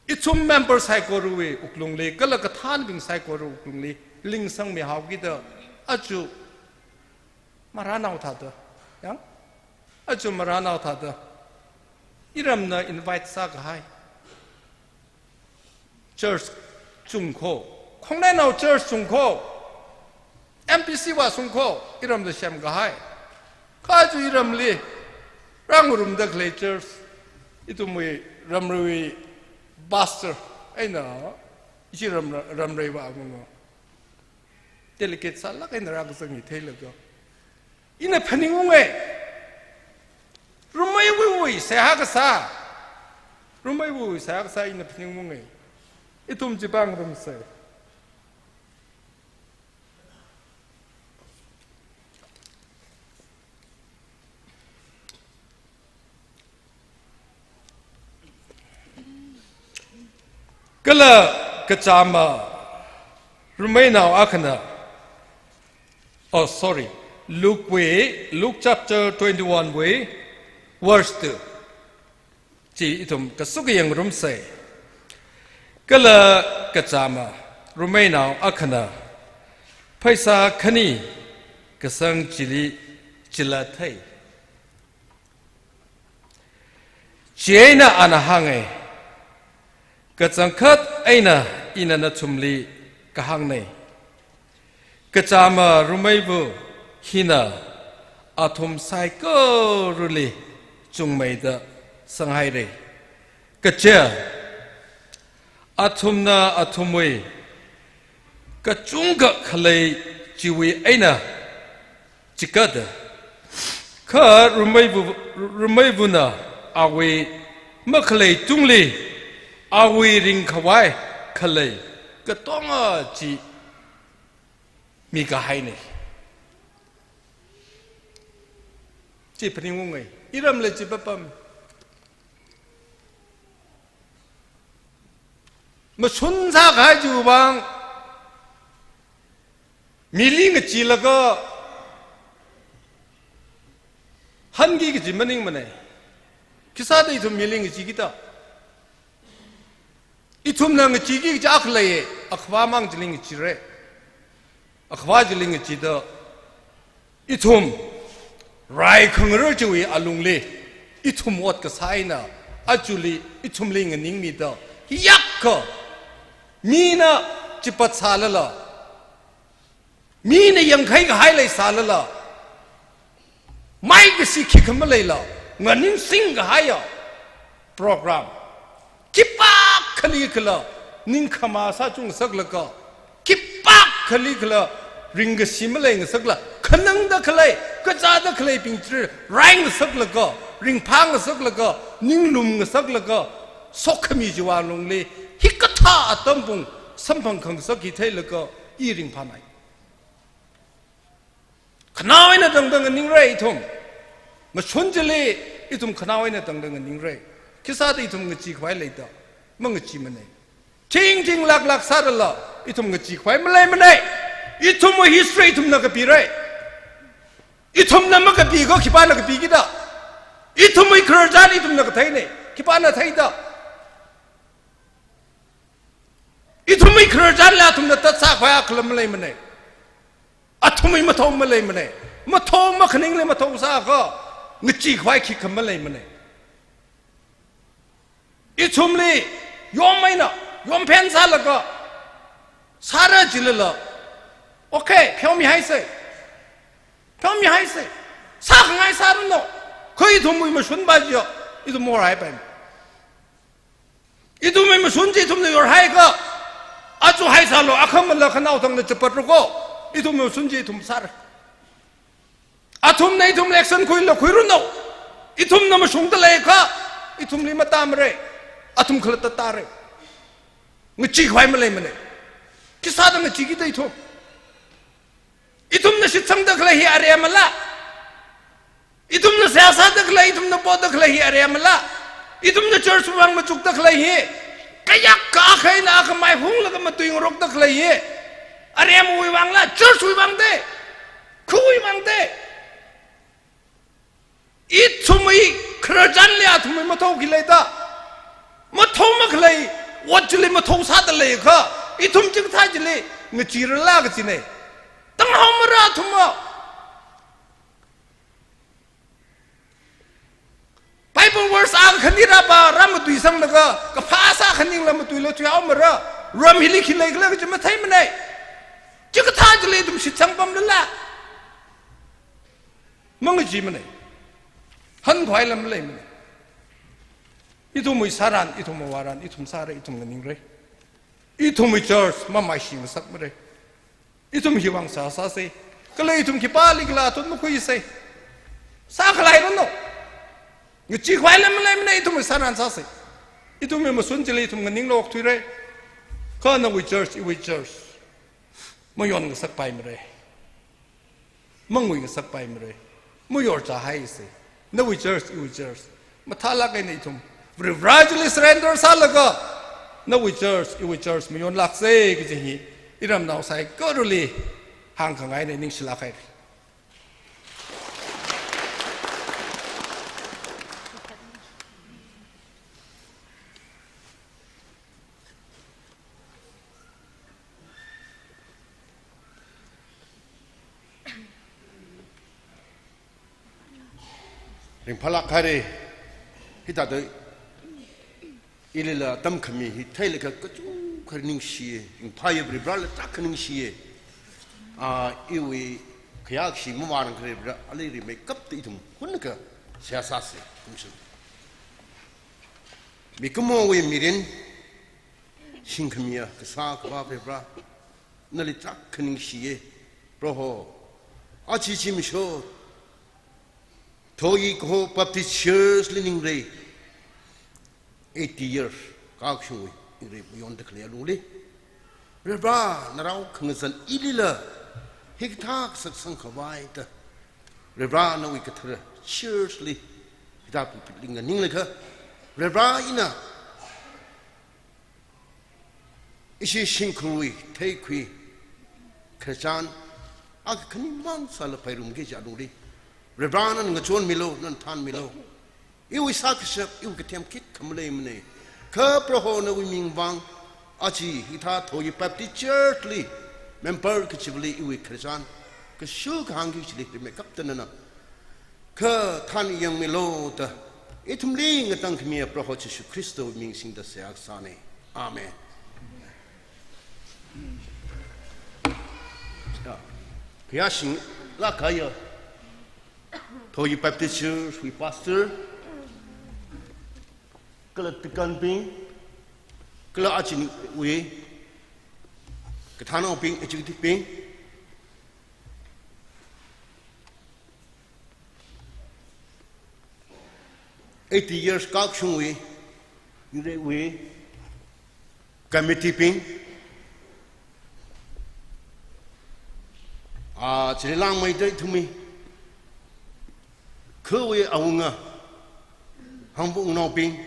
ithum member saikorawui wuklungli, kala kathānabing saikora wuklungli lingsangmihao kida aja marānao thāda, yang? Aja marānao thāda iramna invite sākahai church chungkho, khongnainao church chungkho, M P C wui shungkho, iramna semkahai. Kha aja iramli rāngarumda khalei church, ithumwui ramwui pastor eina, ishi ram, ramwui vāmanga delegate sālāk eina rākazang hi theilaga ina phaningunga. Rumeivawui seihā kasā, Rumeivawui seihā kasā ina phaningunga. Ithum chi pāngarumsa. Kala kachāma Rumeinao akhana, oh, sorry, Luke wui, Luke chapter twenty-one wui verse two. Chi ithum kashuk yangngarumsa. Kala kachāma Rumeinao akhana pheisā khani kasang chili chila thei. Chieina ana hānga, kachangkhat eina ina nathumli kahāngnei. Kachāma Rumeiva hina athum saikorali chungmeida sanghaira. Kaja athumna athumwui kachungkha khalei chiwui eina chikatda, kha Rumeiva, Rumeivana awui makhalei tungli awui ringkhavai khalei katonga chi mikahainei. Chi phaningunga, iramla chi papam. Mashun sākahai chiwui vang mili ngacheelaga, Hanki kaji maningmana. Khisāda ithum mili ngacheekida. Ithumna ngacheeki kaji akha leiya, Akhava mang chili ngacheera. Akhava chili ngacheeda, ithum rai khangarar chiwui alungli, ithum ot kasā eina, ajali ithumli nganingmida, hiyākha mina chipat sālala, mina yangkhai kahai leisālala, maikashi khikha maleila, nganingsing kahaiya program, khipākhali khala ningkhama sāchung ngasaklaga, khipākhali khala ringkashi malei ngasakla, khanangda khalei, kazāda khaleibing chi rai ngasaklaga, ringphā ngasaklaga, ninglum ngasaklaga, sokhami chiwui alungli, hikathā atam pung samphang khangasak hi theilaga, i ringphānai. Khanao eina tangda nganingra ithum. Mashun chili ithum khanao eina tangda nganingra. Khisāda ithum ngacheekhavai leida, mangacheemana. Thingthing laklak sārala, ithum ngacheekhavai maleimana. Ithumwui history ithumna kapira. Ithumna makapi kha khipāna kapikida. Ithumwui khararchan ithumna katheina, khipāna theida. Ithumwui khararchanla athumna tatsākhavai akhala maleimana. Athumwui mathao maleimana. Mathao makhaningla mathao sākha, ngacheekhavai khikha maleimana. Ithumli yom eina, yom phen sālaga, sāra jilala, okay, pheomihaisa. Pheomihaisa. Sākhangai sāranu. Kha ithumwui mashun pa chiya, ithum morhaipaimana. Ithumwui mashun chi ithumna yorhaiakha, achu haisālu, akhamala khanao thangna chapatra ko, ithumwui mashun chi ithum sāra. Athumna ithumli action khuila khuiranu. Ithumna mashungda leiakha, ithumli matāmara. Athum khalatta tāra. Ngacheekhavai maleimana. Khisāda ngacheekida ithum? Ithumna shitsangda khalei hi aremala? Ithumna seihā sāda khalei, ithumna poda khalei hi aremala? Ithumna church vang machukda khalei hi, kayākha akha eina akha maihunglaga matuingarokda khalei hi, aremwui vangla, church wui vang de, khawui vang de? Ithumwui khararchanli athumwui mathao khi leida? Mathao makhalei ot chili mathao sāda leiakha, ithum chikathā chili ngacheerala kajina. Tanghaomara athumva. Bible verse akha khani rāpā, rāmatuisanglaga, kaphā sākhaningla matuila thuihaomara. Ram hili khi leikhala kaji matheimana. Chikathā chili ithum shitsangpamlala? Mangacheemana. Hankhavai lam maleimana. Ithumwui sāran, ithumwui vāran, ithum sāra, ithum nganingra. Ithumwui church mamaishi ngasakmara. Ithum hiwui vang seihā sāsa. Kala ithum khipālikhala tun makhuisa. Sākhaleiranu. Ngacheekhavai lam maleimana, ithumwui sāran sāsa. Ithumwui mashun chili ithum nganingla okthuira. Kha nawui church, iwui church mayon ngasakpaimara. Mangui ngasakpaimara. Mayorchāhaisa. Nawui church, iwui church mathālāk eina ithum Varivarā chili surrender sālaga, nawui church, iwui church mayonlāksa kaji hi iramnao saikorali hāngkhangaina, ningshilāk haira. Ringphālāk haira, hithāda ilila tamkhami hi theilaga kachungkha ningshiya, ringphāya, Varivarāla tarākha ningshiya. Ah, iwui khayākashi mavānang kharei Varivarā, ali rimeikapta ithum hunakha seihā sāsa, kumsung. Mikumowui mirin, shingkhamiya kasā Akhava Varivarā, nali tarākha ningshiya, Proho. Aja zimiksho, Thoyee Kaho Baptist Church li ningrai, eighty years, kakashungwui ningrai mayonda khalei alungli, Varivarā, narao khangazan ilila hikathā kasak sangkhavaida, Varivarā nawui kathara church li, hithā pulpit li nganinglaga, Varivarā ina ishi shimkhurwui theikhui khararchan akha khanimang sāla phairumki kaji alungli, Reverend nana ngachonmilu, nana thanmilu. Iwui sākashap, iwui kathem khikha maleimana. Kha Proho nawui ming vang, aja hithā Thoyi Baptist Church li member kachivali iwui khararchan kashuk kahāng kachili rimeikapta nana kathan yangmilu da ithumli ngatangkhami Proho Jishu Khristawui ming singda seihā kasāna. Amen. Ya. Kayāshinglāk kahaiya Thoyi Baptist Church wui pastor, kala deaconbing, kala ajawui kathānnaobing, executive bing, eighty years kakshungwui, ningreiwui committee bing, ah, chili langmeida ithumwui khawui awunga, hangvungnaobing,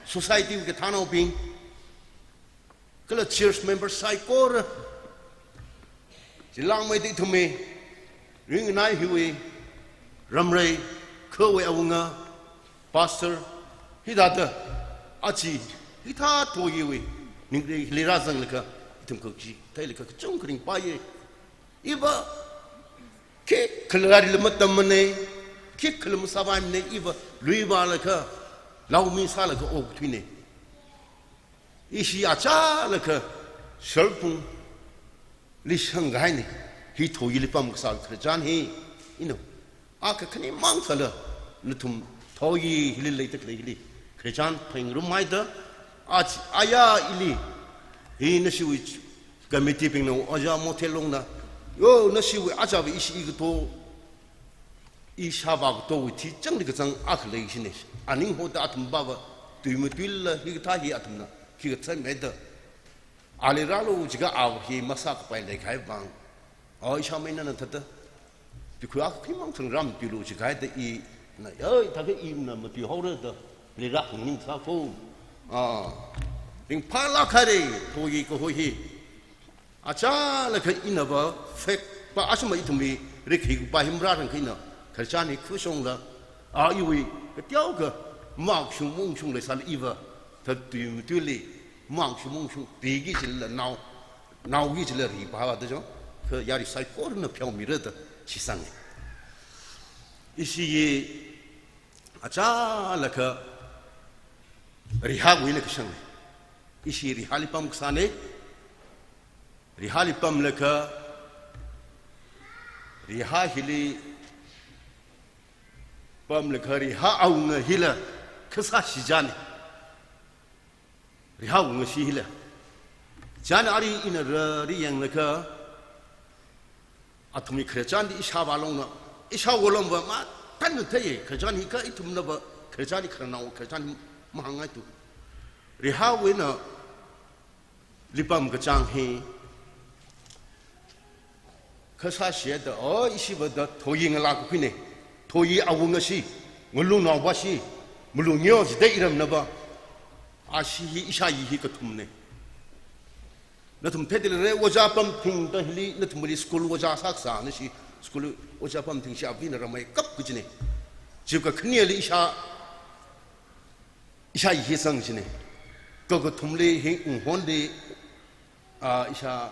society wui kathānnaobing, kala church member saikora, chili langmeida ithumwui ringnai hiwui ramrei, khawui awunga, pastor, hithāda aja hithā Thoyiwui ningrei hili rāzanglaga ithum kakaji theilaga kachungkha ringpaiya. Iva khikhala lairik matammana, khikhala masāpaimana, iva lui vālaga, laumi sālaga okathuina. Ishi achālakha sharphungli shangkahaina, hi Thoyili pamkasā khararchan hi. Ina, akha khanimang sāla, nathum Thoyi hili leida khalei hili khararchan phāngarumhaida, ach-, aya ili, hi nashiwui committee bingna, ojā Mothelongna, yo, nashiwui achāva ishi ikato, ishāvā katowui thi changli kachang akha leishina. Aning hoda athum pava tui matuila hikathā hi athumna khikha theimeida, ali rālu jiakha ava hi masākapai leikahai vang, o ishāmei nana thāda, tikhu akha khanimang sāngram tuilu jiakha da ina, oi, thākha ina matuihaora da, li rākhangning sāko. Ah, ringphālāk haira, Thoyi kaho hi. Achālakha inava fact pa ashama ithumwui rikhi pa hi marārangkha ina khararchan hi khuishongla, a iwui kateokha makshung mungshung leisāla iva thāda tui matuili makshung mungshung piki chila nao, naoki chila ri pa da jo, kha yari saikorana pheomira da shitsanga. Ishi hi achālakha Rihawuina kashang. Ishi Rihali pamkasāna. Rihali pamlaga, Riha hili pamlaga, Riha awunga hila kasā shijana. Riha awunga shi hila. Chieina ari ina rāri yanglaga, athumwui khararchan di ishāvā longna, ishāwo longva mathānna theiya, khararchan hi kha ithumnava khararchan hi khararnao khararchan hi mahāngngai tu. Rihawuina lipam kachang hi kasā shida, o, ishiva da Thoyi ngalākkhuina, Thoyi awunga shi, ngalunao va shi, malung yo jida iramnava, ashi hi ishāyi hi kathumna. Nathum theida leira, ojā pamthing da hili, nathumli school ojā sākasā, nashi school ojā pamthing shi avina rāmeikap kajina. Chiwui kakhaneli ishā, ishāyi hi zang jina. Kakathumli hi unghonli, a, ishāmei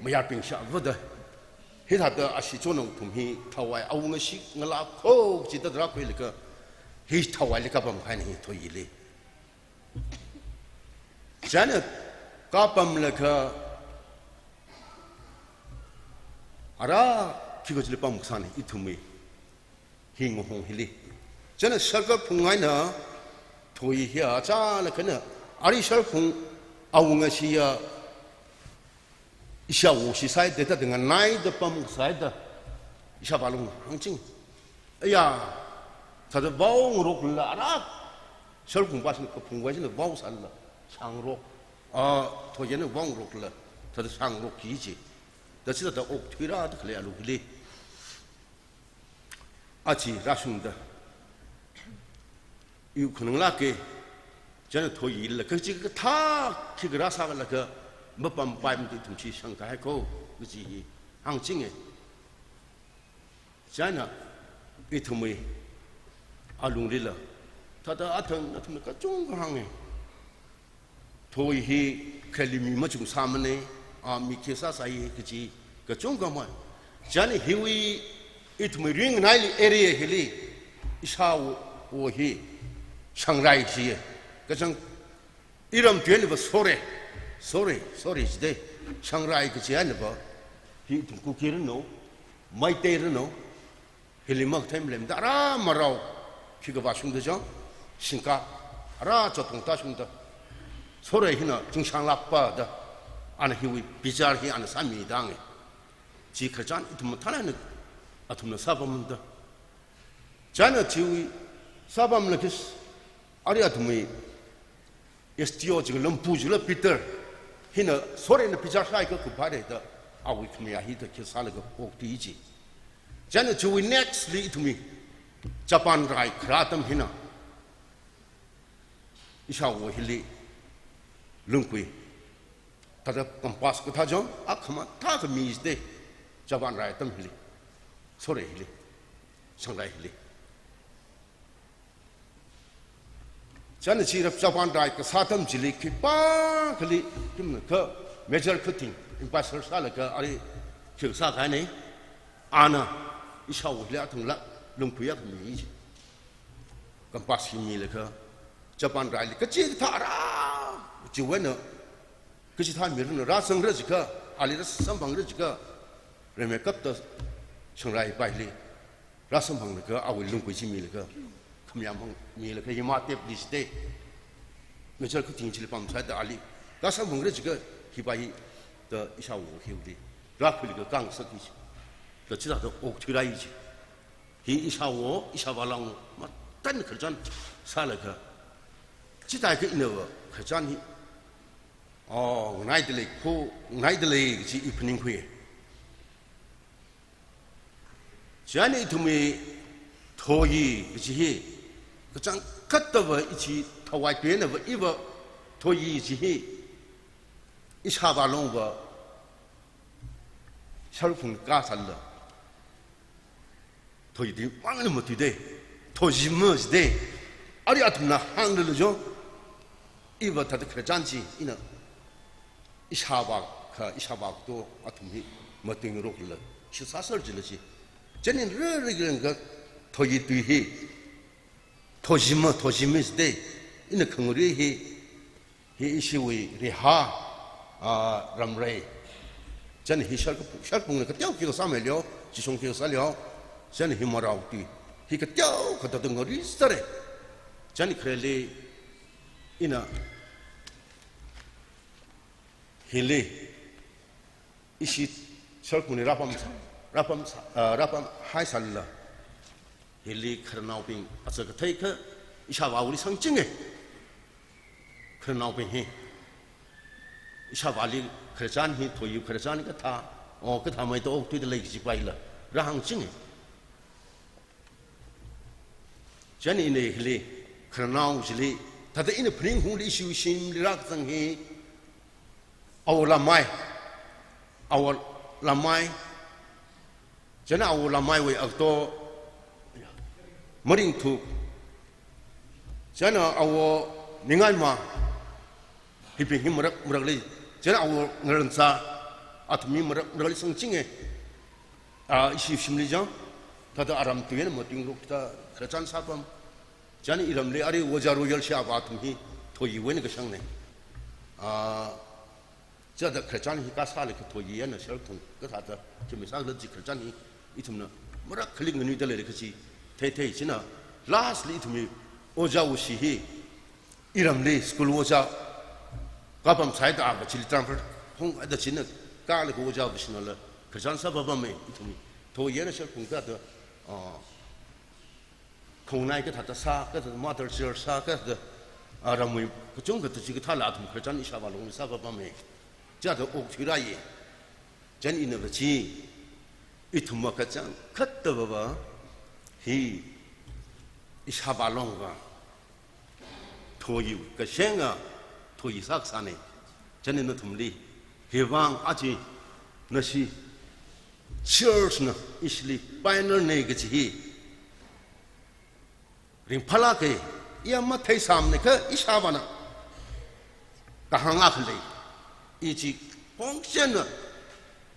mayarbing shāvada, hithāda ashi chonao athum hi Thawai awunga shi ngalākkho jida rākhuilaga, hi Thawaili kapamkahaina hi Thoyili. Chieina kapamlaga, ara khikha chili pamkasāna ithumwui hi ngahong hili. Chieina Circle Phungngaina Thoyi hi achālakhana, ari Circle Phung awunga shiya ishāwo shisai, thāda nganaida pamkasāda, ishāvā longna hāngching. Aya, thāda vao ngaroklala ara, Circle Phung pa shina kaphungwui shina vao sālala, shāngarok. A, Thoyina vao ngaroklala, thāda shāngarokki ji. Da chithāda okthuira da khalei alu hili. Aja rāshungda, iwui khananglāka, chieina Thoyila kachi kathā khikha rāsālaga mapampaimana da ithum chi shangkahai ko, kaji hi hāngchinga. China, ithumwui alunglila, thāda athang nathumna kachungkha hānga. Thoi hi khalimi machungsāmana, a mi khi sāsai kaji kachungkha hānga. China hiwui ithumwui ringnaili area hili, ishāwo hi Shangrai chiya. Kachang iram tuiya niva sore, sore, sore jida. Shangrai kachiya niva, hi ithum Kuki ranu, Meitei ranu, hili makathem lemda ara marao, khikha vāshungda chang, shingka, ara chotong tāshungda. Sore hina chingshang lakpa da, ana hiwui bichar hi ana sāmida nge. Chi khararchan ithum mathālāk eina, athumna sāpamda. China chiwui sāpamla khis, ari athumwui S D O jing lampu jila Peter, hina sorena bichar sāhaiakha kuphaira da, awui khamayā hi da khi sālaga okthui chi. China chiwui next li ithumwui Japan rai kharā atam hina, ishāwo hili lungkui, thāda compass kathā chang, akhama thākha mi jida, Japan rai atam hili, sore hili, Shangrai hili. China chi rap Japan rai kasā atam chili khipākhali, kimna kha Major Khuting, ambassador sālaga ari khi sākahaina, ana ishāwo hili athangla lungkui akha mi chi. Compass hi milaga, Japan raili kachikathā ara, chiwui eina, kachikathā miranu rāsangra jiakha, ali rāsamphangra jiakha, rimeikapta Shangrai paili rāsamphanglaga, awui lungkui chi milaga, khamayā mang milaga, hima tepli jida. Major Khuting chili pamsāda ali rāsamphangra jiakha, hipa hi da ishāwo hiwuili rākhuilaga khangasakki chi. Da chithāda okthuira chi. Hi ishāwo, ishāvā long, matan khararchan sālaga. Chithākha inava khararchan hi, oh, nganaida lei kho, nganaida lei kaji i phaningkhui. China ithumwui Thoyi kaji hi, kachangkhattava ichi thawai tuinava iva Thoyi chi hi, ishāvā longva, Sharphung kasālala, Thoyi tui mangna matuida, Thoyi majida, ari athumna hānglala jo, iva thāda khararchan chi, ina ishāvā kha, ishāvā kato athum hi matuingaroklala, shi sāser jila chi. China ririkirang kha Thoyi tui hi, Thoyi ma, Thoyi majida, ina khangri hi, hi ishiwui Riha, ah, ramrei. China hi Sharkaphung, Sharkaphungna kateo khi sāmei leo, Chishong khi sā leo, china hi marao tui. Hi kateo kathāda ngari sāra. China khareli ina hili ishi Sharkaphungli rāpam sā, rāpam sā, ah, rāpamhaisālala, hili khararnaobing aja kathei kha ishāvāwuili sangchinga. Khararnaobing hi, ishāvāli khararchan hi, Thoyi khararchan kathā, o kathā maida okthuida lei kaji paila rāhāngchinga. China ina hili, khararnao chili, thāda ina phaninghungli ishiwui shimli rākazang hi, Awo Lamai, Awo Lamai, china Awo Lamaiwui agato Maringthuk, china Awo Ningaima, hibing hi marak marakli, china Awo Ngaransa, athum hi marak marakli sangchinga, a, ishi shimli chang, thāda aram tui eina matuingarokta khararchan sāpam. China iramli ari Oja Royal Shāvā athum hi Thoyiwui eina kashangna. A, chithāda khararchan hi kasālaga Thoyi eina Sharkaphung kathāda, chimi sākhala chi khararchan hi ithumna marak khali nganuida leilei kaji theithei china, lastli ithumwui Oja Wushi hi iramli school oja kapam sāhaida ava chili transfer honghaida china kala Oja Wushinala khararchan sāpapama ithumwui. Thoyi eina Sharkaphung kathāda, ah, khongnai kathāda sā, kathāda mother church sā, kathāda, ah, ramwui kachungkha kathā chikathāla athum khararchan ishāvā longli sāpapama. Chithāda okthuirāya. China inava chi, ithumva kachangkhattava hi ishāvā longva, Thoyi kashenga, Thoyi sākasāna. China nathumli, hivang achi, nashi, Church na ishili pioneer na kaji hi ringphālāka, iya matheisāmana kha ishāvāna kahāng akha lei. I chi pongchena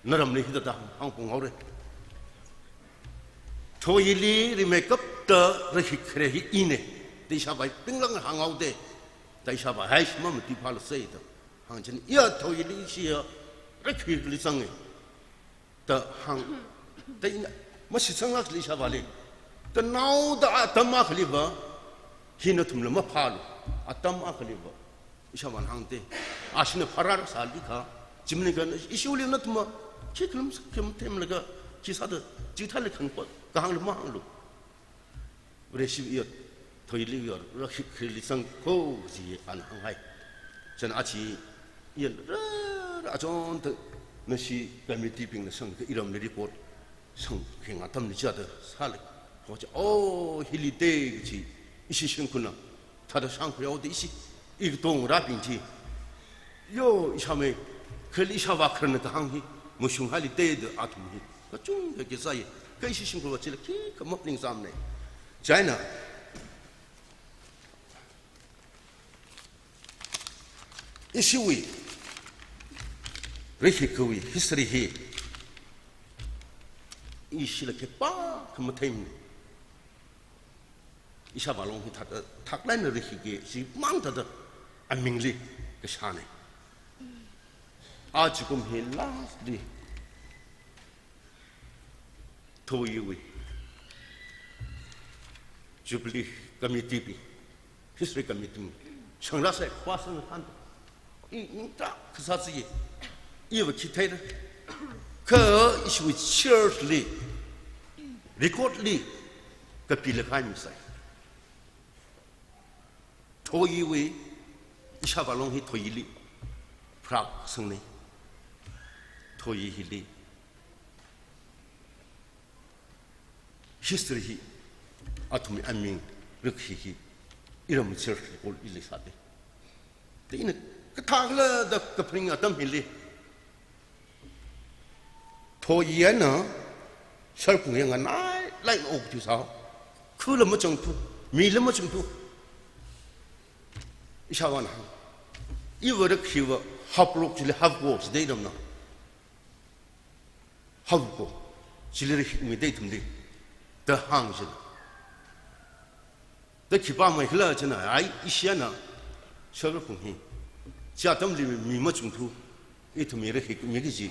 naramli hithāda hāngphung haora. Thoyili rimeikapta rakhikharai hi ina da ishāvā pinglang hānghaoda, da ishāvā hai shima mati phalāsa da hāngchina. Iya Thoyili ishiya rakhili zanga da hāng, da ina mashitsanglākla ishāvāli. Da naoda atam akhaliva, hi nathumla maphālu, atam akhaliva ishāvāna hāngda, ashina pharāsāli kha, chi maningakha ishiwuili nathumva khi khalam khi mathemlaga khi sāda, chithāli khangpa kahāngla mahānglu. Vareshi iya Thoyili iya rakhikharali zangko kaji ana hānghai. Chieina aja iya rāra achonda nashi committee bingna sangkha iramli report sangkhangai atamli chithāda sālei. Hoja, oh, hili da kaji ishi shimkhurna thāda shāngkhui haoda ishi, i katongarābing chi, yo, ishāmei, kha ishāvā khararna kahāng hi mashunghaili da da athum hi kachungkha kizai, kha ishi shimkhurva chila khikha maphaningsāmana. Chieina ishiwui rakhikharawui history hi ishila khipākha matheimana. Ishāvā long hi thāda, thāklāk eina rakhika, chimang thāda amingli kashāna. Ajakum hi lastly Thoyiwui Jubilee Committee bing, History Committee bing shāngrāsai, pastor na than. I ningta kasā chi, iva khi theira. Kha ishiwui church li, record li kapila khaimi sai. Thoyiwui, ishāvā long hi Thoyili pharāsangna. Thoyi hili history hi athumwui aming rakhi hi iram church record li leisāda. Da ina kathākhala da kaphaning atam hili Thoyi eina Sharkaphung hi nganailāk eina okthuisā. Khula machungthu, mila machungthu. Ishāvāna hāng, iva rakhiva haplok chili hapko jida iramna. Hapko, chili rakhimida ithumli da hāngchina. Da khipā maikhala china, ai, ishi eina Sharkaphung hi chi atamli mi machungthu, ithumwui rakhimi kaji,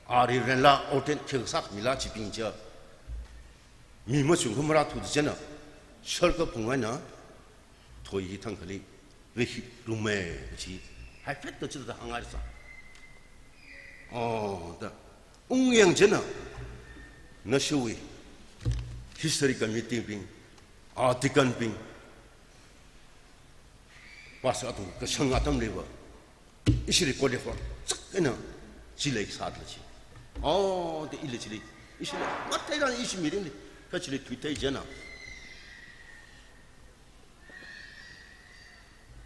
ari renla ordain khi sāmila chibing chi mi machungkha marāthuda china, Sharkaphung eina Thoyi thangkhali rakhilumei chi haifetda chithāda hāngngaisā. Oh, da ungyang china, nashiwui History Committee bing, ah, deacon bing, pastor athum kashang atamliva, ishi record li hor chak eina chi leisāda chi. Oh, da ili chili, ishila matheirana ishi mirinli, kha chili thuithei china.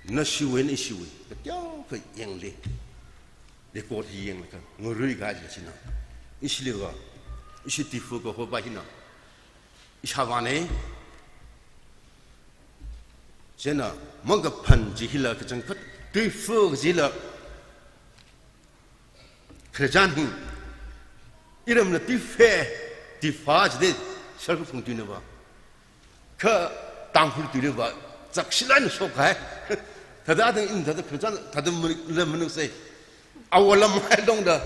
Nashiwui eina ishiwui kateokha yangli, record hi yanglaga ngaruikahai china, ishiliva, ishi Tifu kaho pa hina ishāvāna. Chieina Mangkaphan chi hila kachangkhat, Tifu kajila khararchan hi iramna Tife, Tifa jida Sharkaphung tuinava. Kha Tangkhul tuiliva chakshilāk eina shokkahai. Thāda thāda ina thāda khararchan thāda mani-, la maningsa. Awa lamhai longda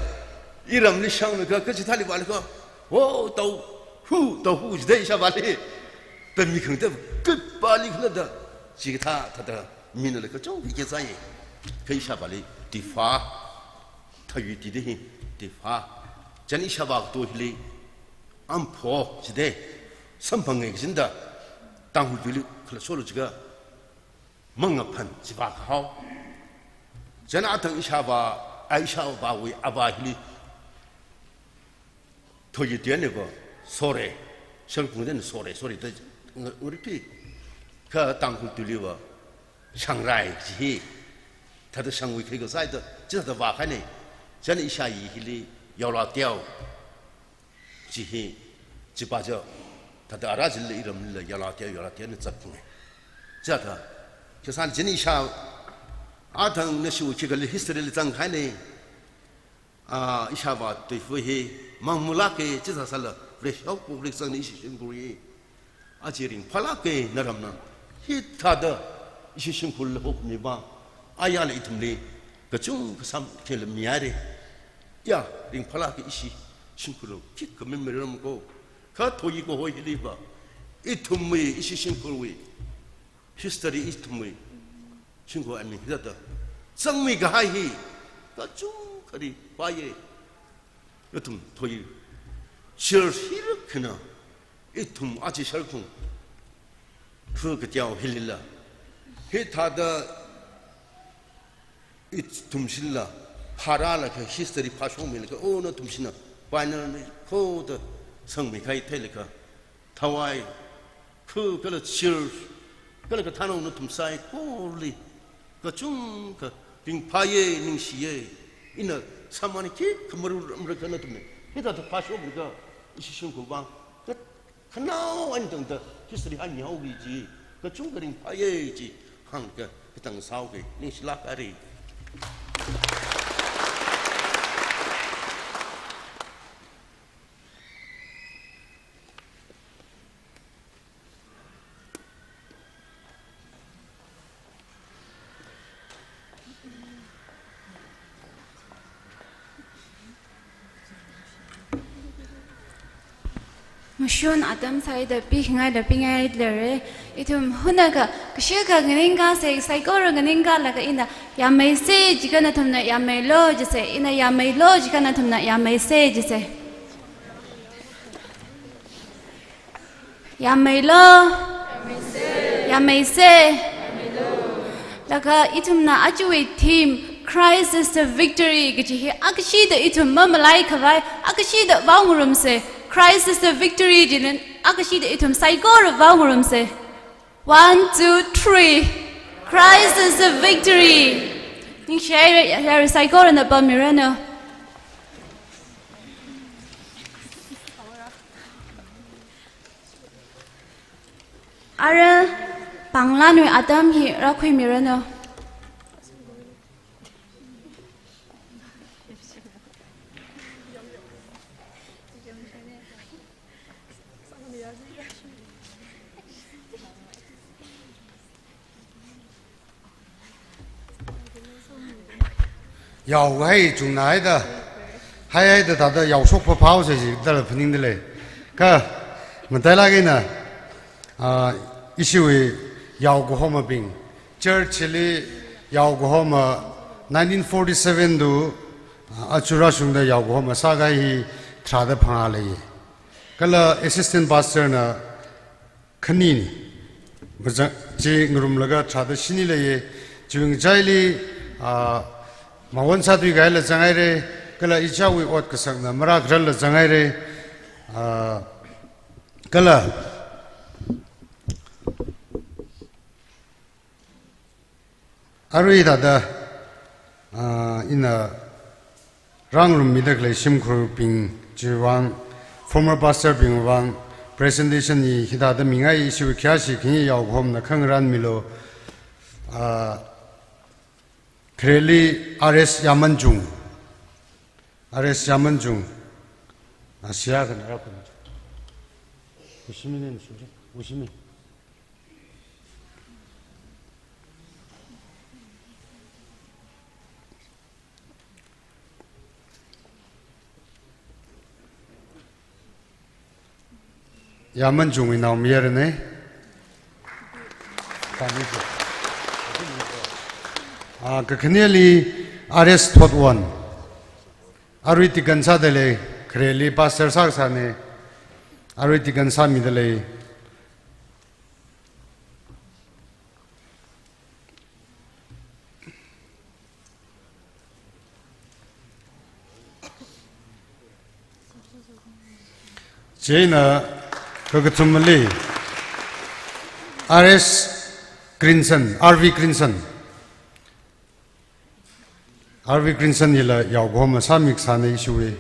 iramli shanglaga, kha chithāli vālaga, ho, Tauhu, Tauhu jida ishāvāli pemmi khangda khipālikhala da, chikathā thāda mina la kachungkha kizai. Kha ishāvāli Tifa, Thoyi tida hi Tifa. Chieina ishāvā kato hili Ampho jida samphanga kajida, Tangkhul tuili khala solo jiakha Mangaphan chi vākahao. Chieina athang ishāvā, a ishāvāwui avā hili Thoyi tuiva Sore, Sharkaphung tuina Sore, Sore da nga-, ngarepi. Kha Tangkhul tuiliva Shangrai chi hi thāda shangwui khalei kasāda chithāda vākahaina. Chieina ishāyi hili Yaolā Teo, Chi hi, chi pa jo, thāda ara jilila iramlila yāla te, yāla te na zatpunge. Chithāda, khisān jin isha, athang na shu khikali history li zangkahai ne, ah, ishāvā Tuifu hi, mangmulāke, chisāsāla, Vareshao poklik zangni ishi shimkhur hi. Aja ringphālāke naramna, hithāda ishi shimkhurla hokmi ba, ayāla ithumli kachungkha samkaphangla mihaire. Ya, ringphālāke ishi shimkhurla, khikha mimaram ko, kha thoi kaho hili va, ithumwui, ishi shimkhurwui history, ithumwui shimkhur aming hithāda zangmi kahai hi kachungkha ringphāye. Ithum thoi shir hirak khana, ithum aja sharkhung khu kateowa hilila, hithāda ithum shilila phārālaga history phāshokmilaga, oh, nathum shina pioneer ko da sangmi kahai theilaga, thavai, khu kala shir, kala kathānao nathum saikorali kachungkha ringphāye, ningshiye. Ina sāmane khikha maruramra kha nathumna hithāda phāshokmilaga, ishi shimkhur vang kha, khanao eina tangda history hāngmihaoki kaji kachungkha ringphāye chi hānglaga katang sāhaoke, ningshilāk haire. Mashun atam sāda pikhangaida pingailere. Ithum hunakha, kashikha nganingkase, saikora nganingkalaga ina yāmmeise jiakha nathumna yāmmeilu jise, ina yāmmeilu jiakha nathumna yāmmeise jise. Yāmmeilu. Yāmmeise. Laga ithumna ajawui theme, Christ is the victory kaji hi akashida ithum mamalaikhavai, akashida vaongarumse. Christ is the victory jilin akashida ithum saikora vaongarumse. One, two, three. Christ is the victory. Ningshihaire, yare saikorana pammiranu. Ara pānglanwui atam hi rākhuimiranu. Yaohai chungnaida, haihaida thāda yaoshok phaphao se jidala phaningdalei. Kha, matailāk eina, ah, ishiwui yaokahomabing, church li yaokahoma nineteen forty-seven tu, ah, aja rāshungda yaokahoma sākahai hi tharāda phangā leiye. Kala assistant pastor na khanini. Maza-, chi ngarumlaga tharāda shini leiye. Chiwui ngachaili, ah, mawon sāthuikahaila zanghaire, kala ichāwui ot kasakna marākhararla zanghaire, ah, kala arui thāda, ah, ina rāngarummida khalei shimkhurbing chiwui vang, former pastor bingwui vang, presentation hi hithāda mingai. Ishiwui khayāshi khani yaokahomna khangarān milu, ah, khareli R S Yamanchung, R S Yamanchung, ah, seihā khangarā khan. Ushimi ne, ushimi. Yamanchungwui naomayarane. Ah, kakhaneli R S Thotwon. Arui deacon sādalei, khareli pastor sākasāne. Arui deacon sāmidalei. Chieina kakathumali R S Crinson, R V Crinson. R V Crinson hila yaokahoma sāmikasāne ishiwui.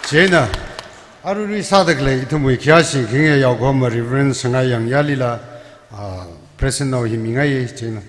Chieina, aruirui sāda khalei ithumwui khayāshi khaying yaokahoma Reverend Shangai Yangyalila, ah, president nao hi mingai, chieina.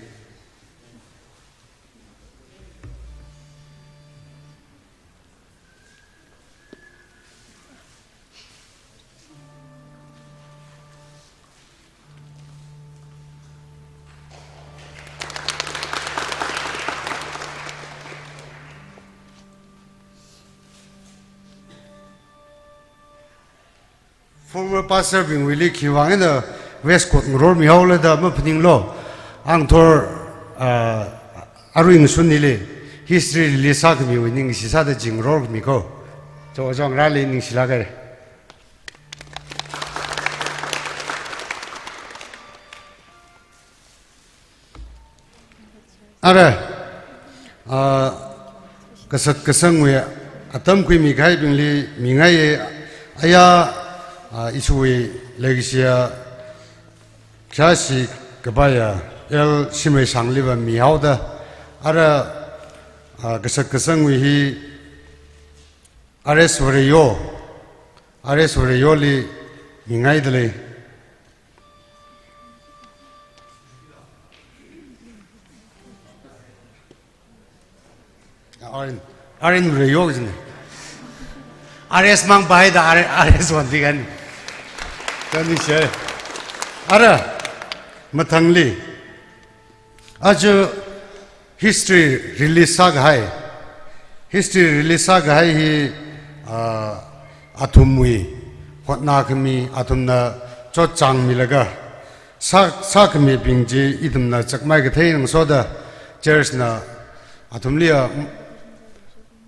Former pastor bingwuili khiwuivang eina waistcoat ngarormi haola da maphaninglu. Angthor, ah, arui ngashun hili history release sākhamiwui ningshi sāda chi ngarorkhami ko. Cho chong rali ningshilāk haira. Ara, ah, kasat kasangwui atam khuimi kahaibingli mingai, aya, ah, ishiwui leikashiya khayāshi kapaiya L Shimreishangliva mihaoda. Ara, ah, kasat kasangwui hi R S Vareyo, R S Vareyoli mingaidalei. R N, R N Vareyo jine. R S mang pai da R-, R S one di kan. Kan ni share. Ara, mathangli. Aja history release sākahai. History release sākahai hi, ah, athumwui hotnakhami, athumna chotchāngmilaga sā, sākhamibing chi ithumna chakmai kathei ngasoda church na athumli, ah,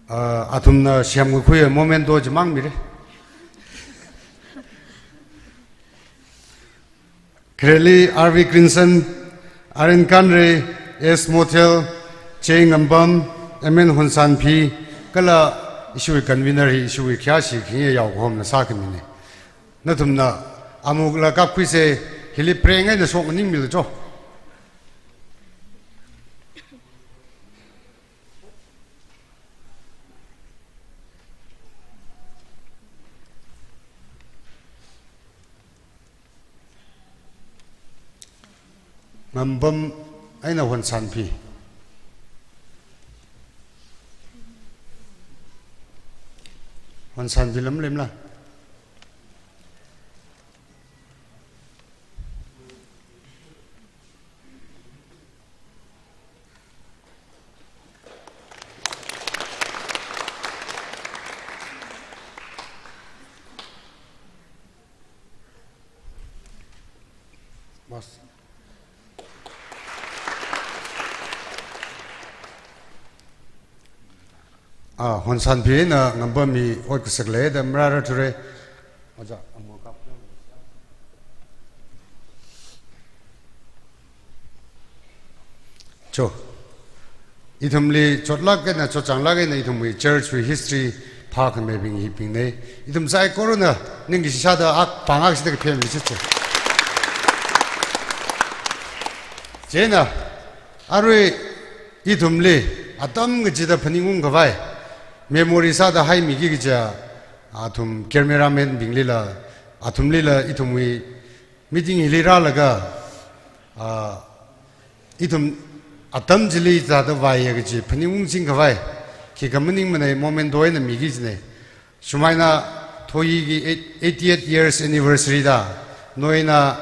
ah, athumna semkakhui memento chi mangmira. Khareli R V Crimson, R N Kanrei, S Mothel, J Ngambam, M N Honsanphi, kala ishiwui convener hi ishiwui khayāshi khaying yaokahomna sākhamina. Nathumna amukla kapkhuisa, hili preng eina shoknganing milu cho. Ngambam eina Honsanphi. Honsanphi lam lemla. Mas. Ah, Honsanphi eina Ngambam mi ot kasak leida marāra ture. Aja, amur kap. Cho. Ithumli chotlāk eina, chotchānglāk eina ithumwui church wui history phākhamibing hibingna. Ithum saikorana ningkashi sāda ak pāng akshida kaphem mi chicha. Chieina, arui ithumli atam kachida phaningungkhavai memory sāda haimiki kaja, athum cameraman binglila, athumlila ithumwui meeting hili rālaga, ah, ithum atam chili zada vaiya kaji phaningungchingkhavai, khikha maningmanei, memento eina miki jine. Shumaina Thoyiki eight-, eighty-eight years anniversary da, noina,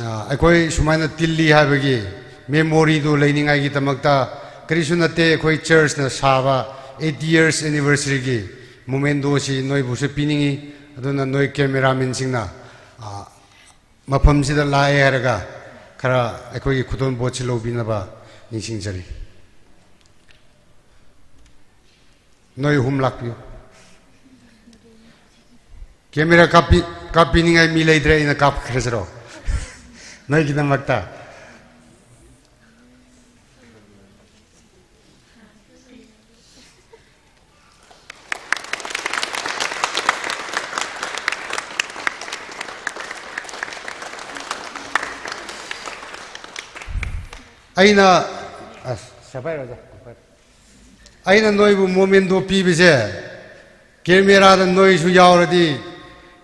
ah, ꯑꯩꯈꯣꯏ ꯁꯨꯃꯥꯏꯅ ꯇꯤꯜꯂꯤ ꯍꯥꯏꯕꯒꯤ memory ꯗꯨ ꯂꯩꯅꯤꯡꯉꯥꯏꯒꯤꯗꯃꯛꯇ, ꯀꯔꯤꯁꯨ ꯅꯠꯇꯦ, ꯑꯩꯈꯣꯏ church ꯅ ꯁꯥꯕ eighty years anniversary ꯒꯤ memento ꯁꯤ ꯅꯣꯏꯕꯨꯁꯨ ꯄꯤꯅꯤꯡꯉꯤ꯫ ꯑꯗꯨꯅ ꯅꯣꯏ cameraman ꯁꯤꯡꯅ, ꯑꯥ, ꯃꯐꯝꯁꯤꯗ ꯂꯥꯛꯑꯦ ꯍꯥꯏꯔꯒ ꯈꯔ ꯑꯩꯈꯣꯏꯒꯤ ꯈꯨꯗꯣꯜꯄꯣꯠꯁꯤ ꯂꯧꯕꯤꯅꯕ ꯅꯤꯡꯁꯤꯡꯖꯔꯤ꯫ ꯅꯣꯏ ꯑꯍꯨꯝ ꯂꯥꯛꯄꯤꯌꯨ꯫ Camera ꯀꯥꯞꯄꯤ-, ꯀꯥꯞꯄꯤꯅꯤꯡꯉꯥꯏ ꯃꯤ ꯂꯩꯇ꯭ꯔꯦ, ꯑꯩꯅ ꯀꯥꯞꯈ꯭ꯔꯁꯤꯔꯣ? ꯅꯣꯏꯒꯤꯗꯃꯛꯇ꯫ ꯑꯩꯅ, ꯑꯁ, ꯁꯦꯄꯥꯏꯔꯣꯗ꯫ ꯑꯩꯅ ꯅꯣꯏꯕꯨ memento ꯄꯤꯕꯁꯦ, camera da noise yaoradi,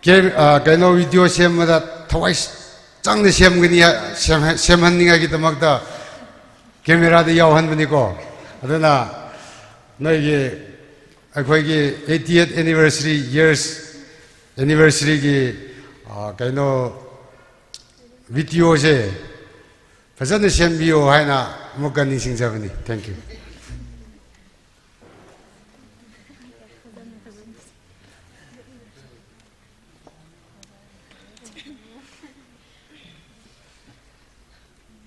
cam-, ah, kaino video semda thawai changda semkani, sem, semhanningaidamakta camera da yaohonbani ko. Aduna noigi, ꯑꯩꯈꯣꯏꯒꯤ eightieth anniversary, years anniversary ꯒꯤ, ah, kaino video ꯁꯦ ꯐꯖꯅ ꯁꯦꯝꯕꯤꯌꯣ ꯍꯥꯏꯅ ꯑꯃꯨꯛꯀ ꯅꯤꯡꯁꯤꯡꯖꯕꯅꯤ꯫ Thank you.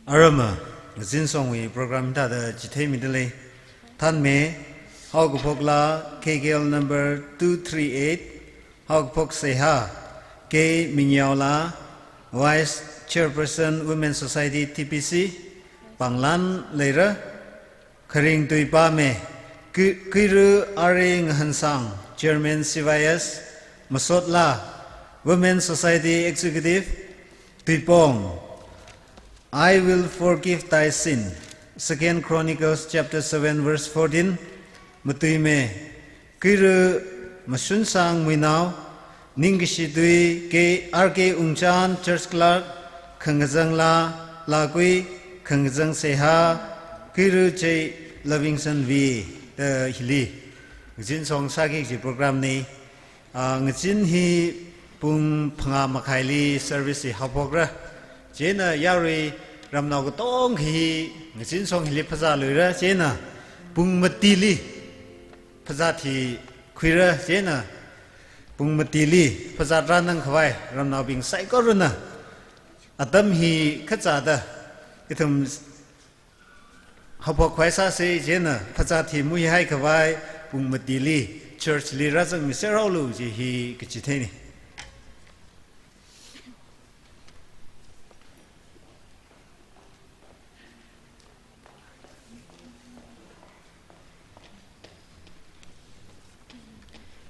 Arama, Ngazin Songwui program thāda chitheimida lei. Thanmi, haokaphokla K K L number two three eight, haokaphok seihā K Mingyaola, Vice Chairperson Women Society T P C, pānglan leira. Kharing tuipāmi, Kui-, Kuiru R A Ngahansang, Chairman C Y S, masotla, Women Society Executive, tuipong, "I will forgive thy sin," Second Chronicles chapter seven verse fourteen, matuimi, Kuiru Mashunsang Muinao, ningkashi tui K-, R K Ungchan Church Clerk, khangazangla, lakui, khangazang seihā, Kuiru J Lovingson V, da hili Ngazin Song sāki kaji program ni. Ah, ngazin hi pung phangā makhaili service hi haophokra. Chieina yarui ramnao katonga hi Ngazin Song hili phazāluira. Chieina pung matili phazā thikhuira. Chieina pung matili phazā rānang khavai ramnaobing saikorana atam hi kachāda ithum haophok khavai sāsa. Chieina phazā thimuihai khavai pung matili church li rāzangmi serhaolu kaji hi kachitheini.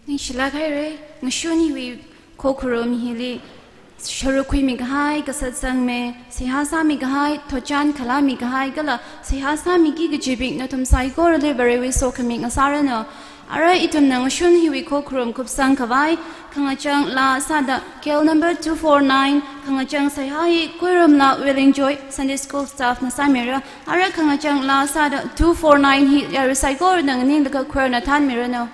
Ningshilāk haira, ngashun hiwui khokharum hili sharuk khuimi kahai kasatsangmi, seihā sāmi kahai, thotchan khalāmi kahai, kala seihā sāmiki kajibing nathum saikorali Varewui sokhami ngasāranu. Ara ithumna ngashun hiwui khokharum kupsang khavai, khangachang laa sāda K L number two four nine, khangachang seihā hi Kuirumla Willing Joy, Sunday School staff na sāmira. Ara khangachang laa sāda two four nine hi yarui saikorana nganinglaga choir na thanmiranu.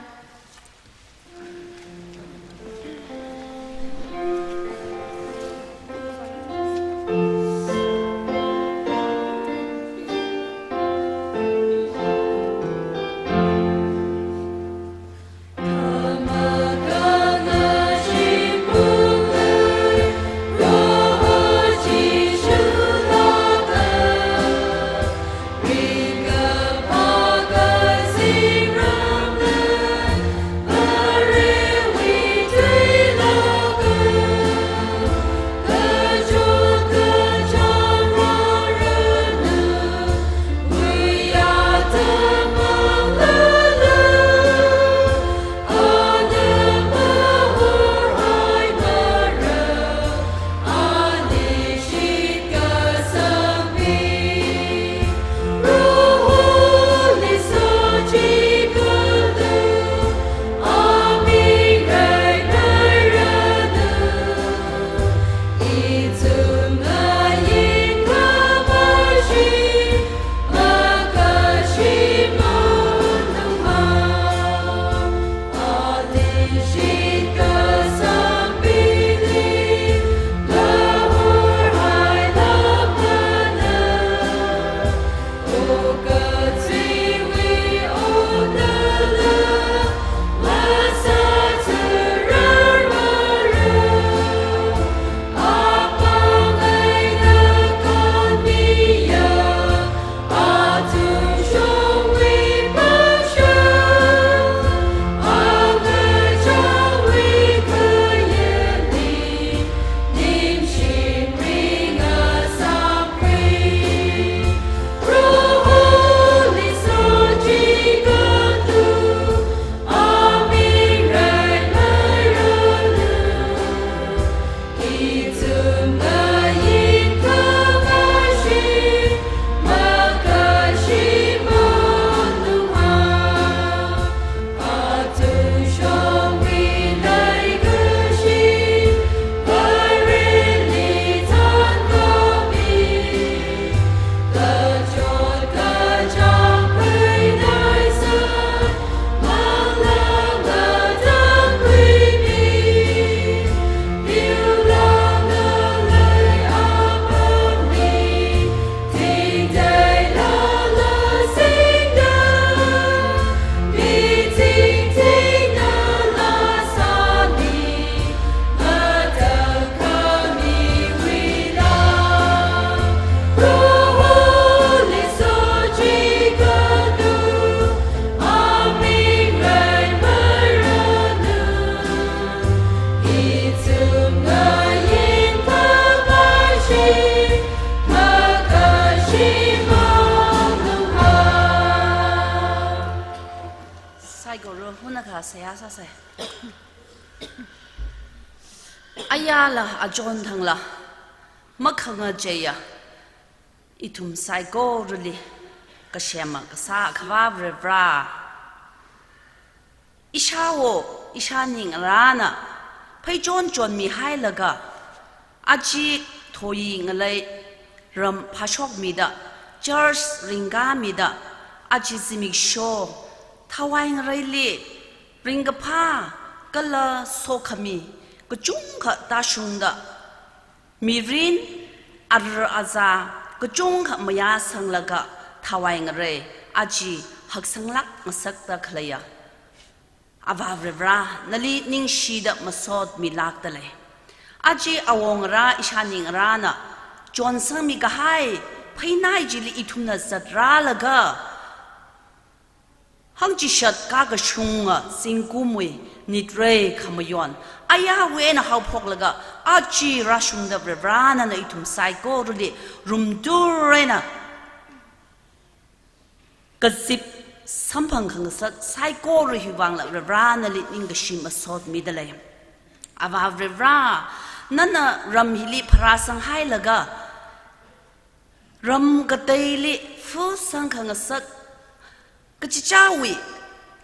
Guru hunakha seihā sāsei. Ayala achon thangla makhangacheiya ithum saikorali kasema kasā Akhava Varivara, ishāwo ishāningarāna pheichon chonmihailaga, aja thoyingalei ram phāshokmida, church ringkāmida, aja zimiksho thawaingareili ringkaphā kala sokhami kachungkha tāshungda, mirin ara azā kachungkha mayāsanglaga thawaingarei aja haksanglāk ngasakta khaleiya Avā Varivara, nali ningshida masot milākdalei. Aja awongarā ishāningarāna chonsangmi kahai pheinai chili ithumna zatrālaga, hangchishat kakashunga zingkumwui nitrei khamayon ayāwui eina haophoklaga, aja rāshungda Varivara nana ithum saikorali rumtur eina kazip samphang khangasak saikora hiwui vangla Varivara nali ningkashi masot midalei. Avā Varivara, nana ram hili pharāsanghailaga, ram kateili phusang khangasak kachichāwui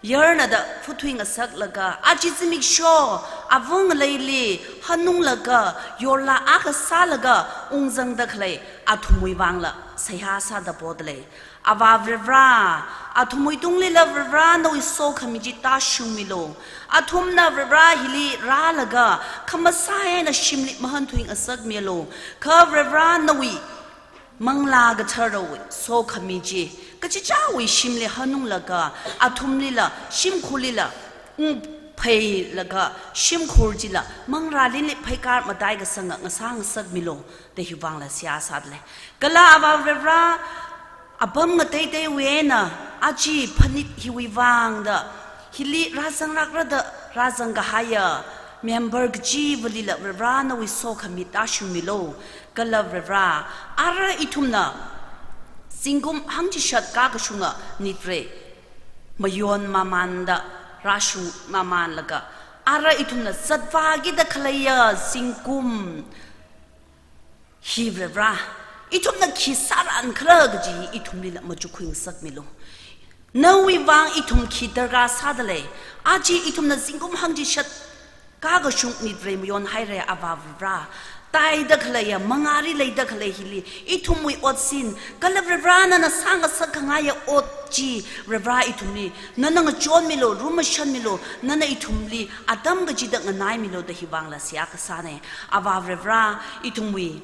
yarna da phuthui ngasaklaga, aja zimiksho avung ngaleili hanunglaga, yorla akha sālaga ungzangda khalei athumwui vangla seihā sāda podalei. Avā Varivara, athumwui tunglila Varivara nawui sokhami chi tāshungmilu. Athumna Varivara hili rālaga khamasā eina shimli mahānthui ngasakmilu. Kha Varivara nawui Manglā Katharawui sokhami chi kachichāwui shimli hanunglaga, athumlila shimkhurlila ungpheilaga, shimkhur chila manglālili pheikar matai kasanga ngasā ngasakmilu da hiwui vangla seihā sādalei. Kala Avā Varivara, apam ngateiteiwui eina aja phanit hiwui vangda hili rāzanglākra da rāzangkahaiya member kachivalila Varivara nawui sokhami tāshungmilu. Kala Varivara, ara ithumna zingkum hangchishat kakashunga nitrei mayon mamānda rāshung mamānlaga, ara ithumna zatvākida khaleiya zingkum hi Varivara, ithumna khi sārankhara kaji ithumlila machukhui ngasakmilu. Nawui vang ithum khi darkar sādalei. Aja ithumna zingkum hangchishat kakashung nitrei mayonhaira Avā Varivara. Taida khaleiya mangāli leida khalei hili ithumwui otsin kala Varivara nana sāngasak khangaiya ot chi Varivara ithumli nana ngachonmilu, rumashanmilu, nana ithumli atam kachida nganaimilu da hiwui vangla seihā kasānei. Avā Varivara, ithumwui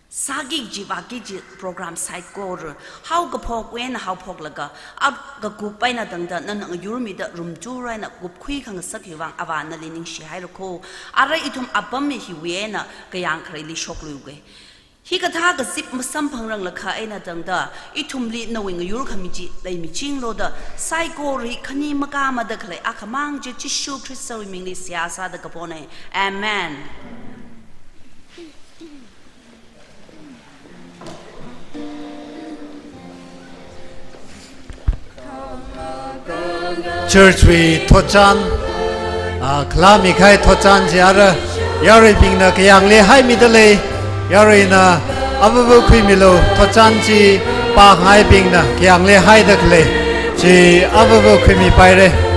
sāki kaji vāki kaji program saikora haokaphokwui eina haophoklaga, a kakup eina tangda nana ngayurmida rumtur eina kupkhui khangasak hiwui vang Avā nali ningshihairakho. Ara ithum apam hiwui eina kayāng khareili shokluiuke. Hikathā kazip masamphangranglakha eina tangda ithumli nawui ngayurkhami chi leimichinglu da saikora khani makāmada khalei akhamang chi Jishu Khristawui mingli seihā sāda kaponei. Amen. Church wui thotchan, ah, khalāmikahai thotchan chi ara yaruibingna kayāngli haimidalei. Yaruina avāva khuimilu, thotchan chi pākhangaibingna kayāngli haida khalei chi avāva khuimipaira.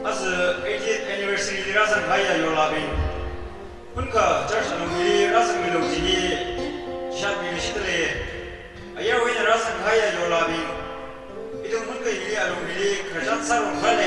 Aja eightieth anniversary li rāzangkahaiya yorlabing, hunkha church alungli rāzangmilu jili shat milu shitale. Ayarwui eina rāzangkahaiya yorlabing, ithum hunkha hili alungli khararchan sārum kale.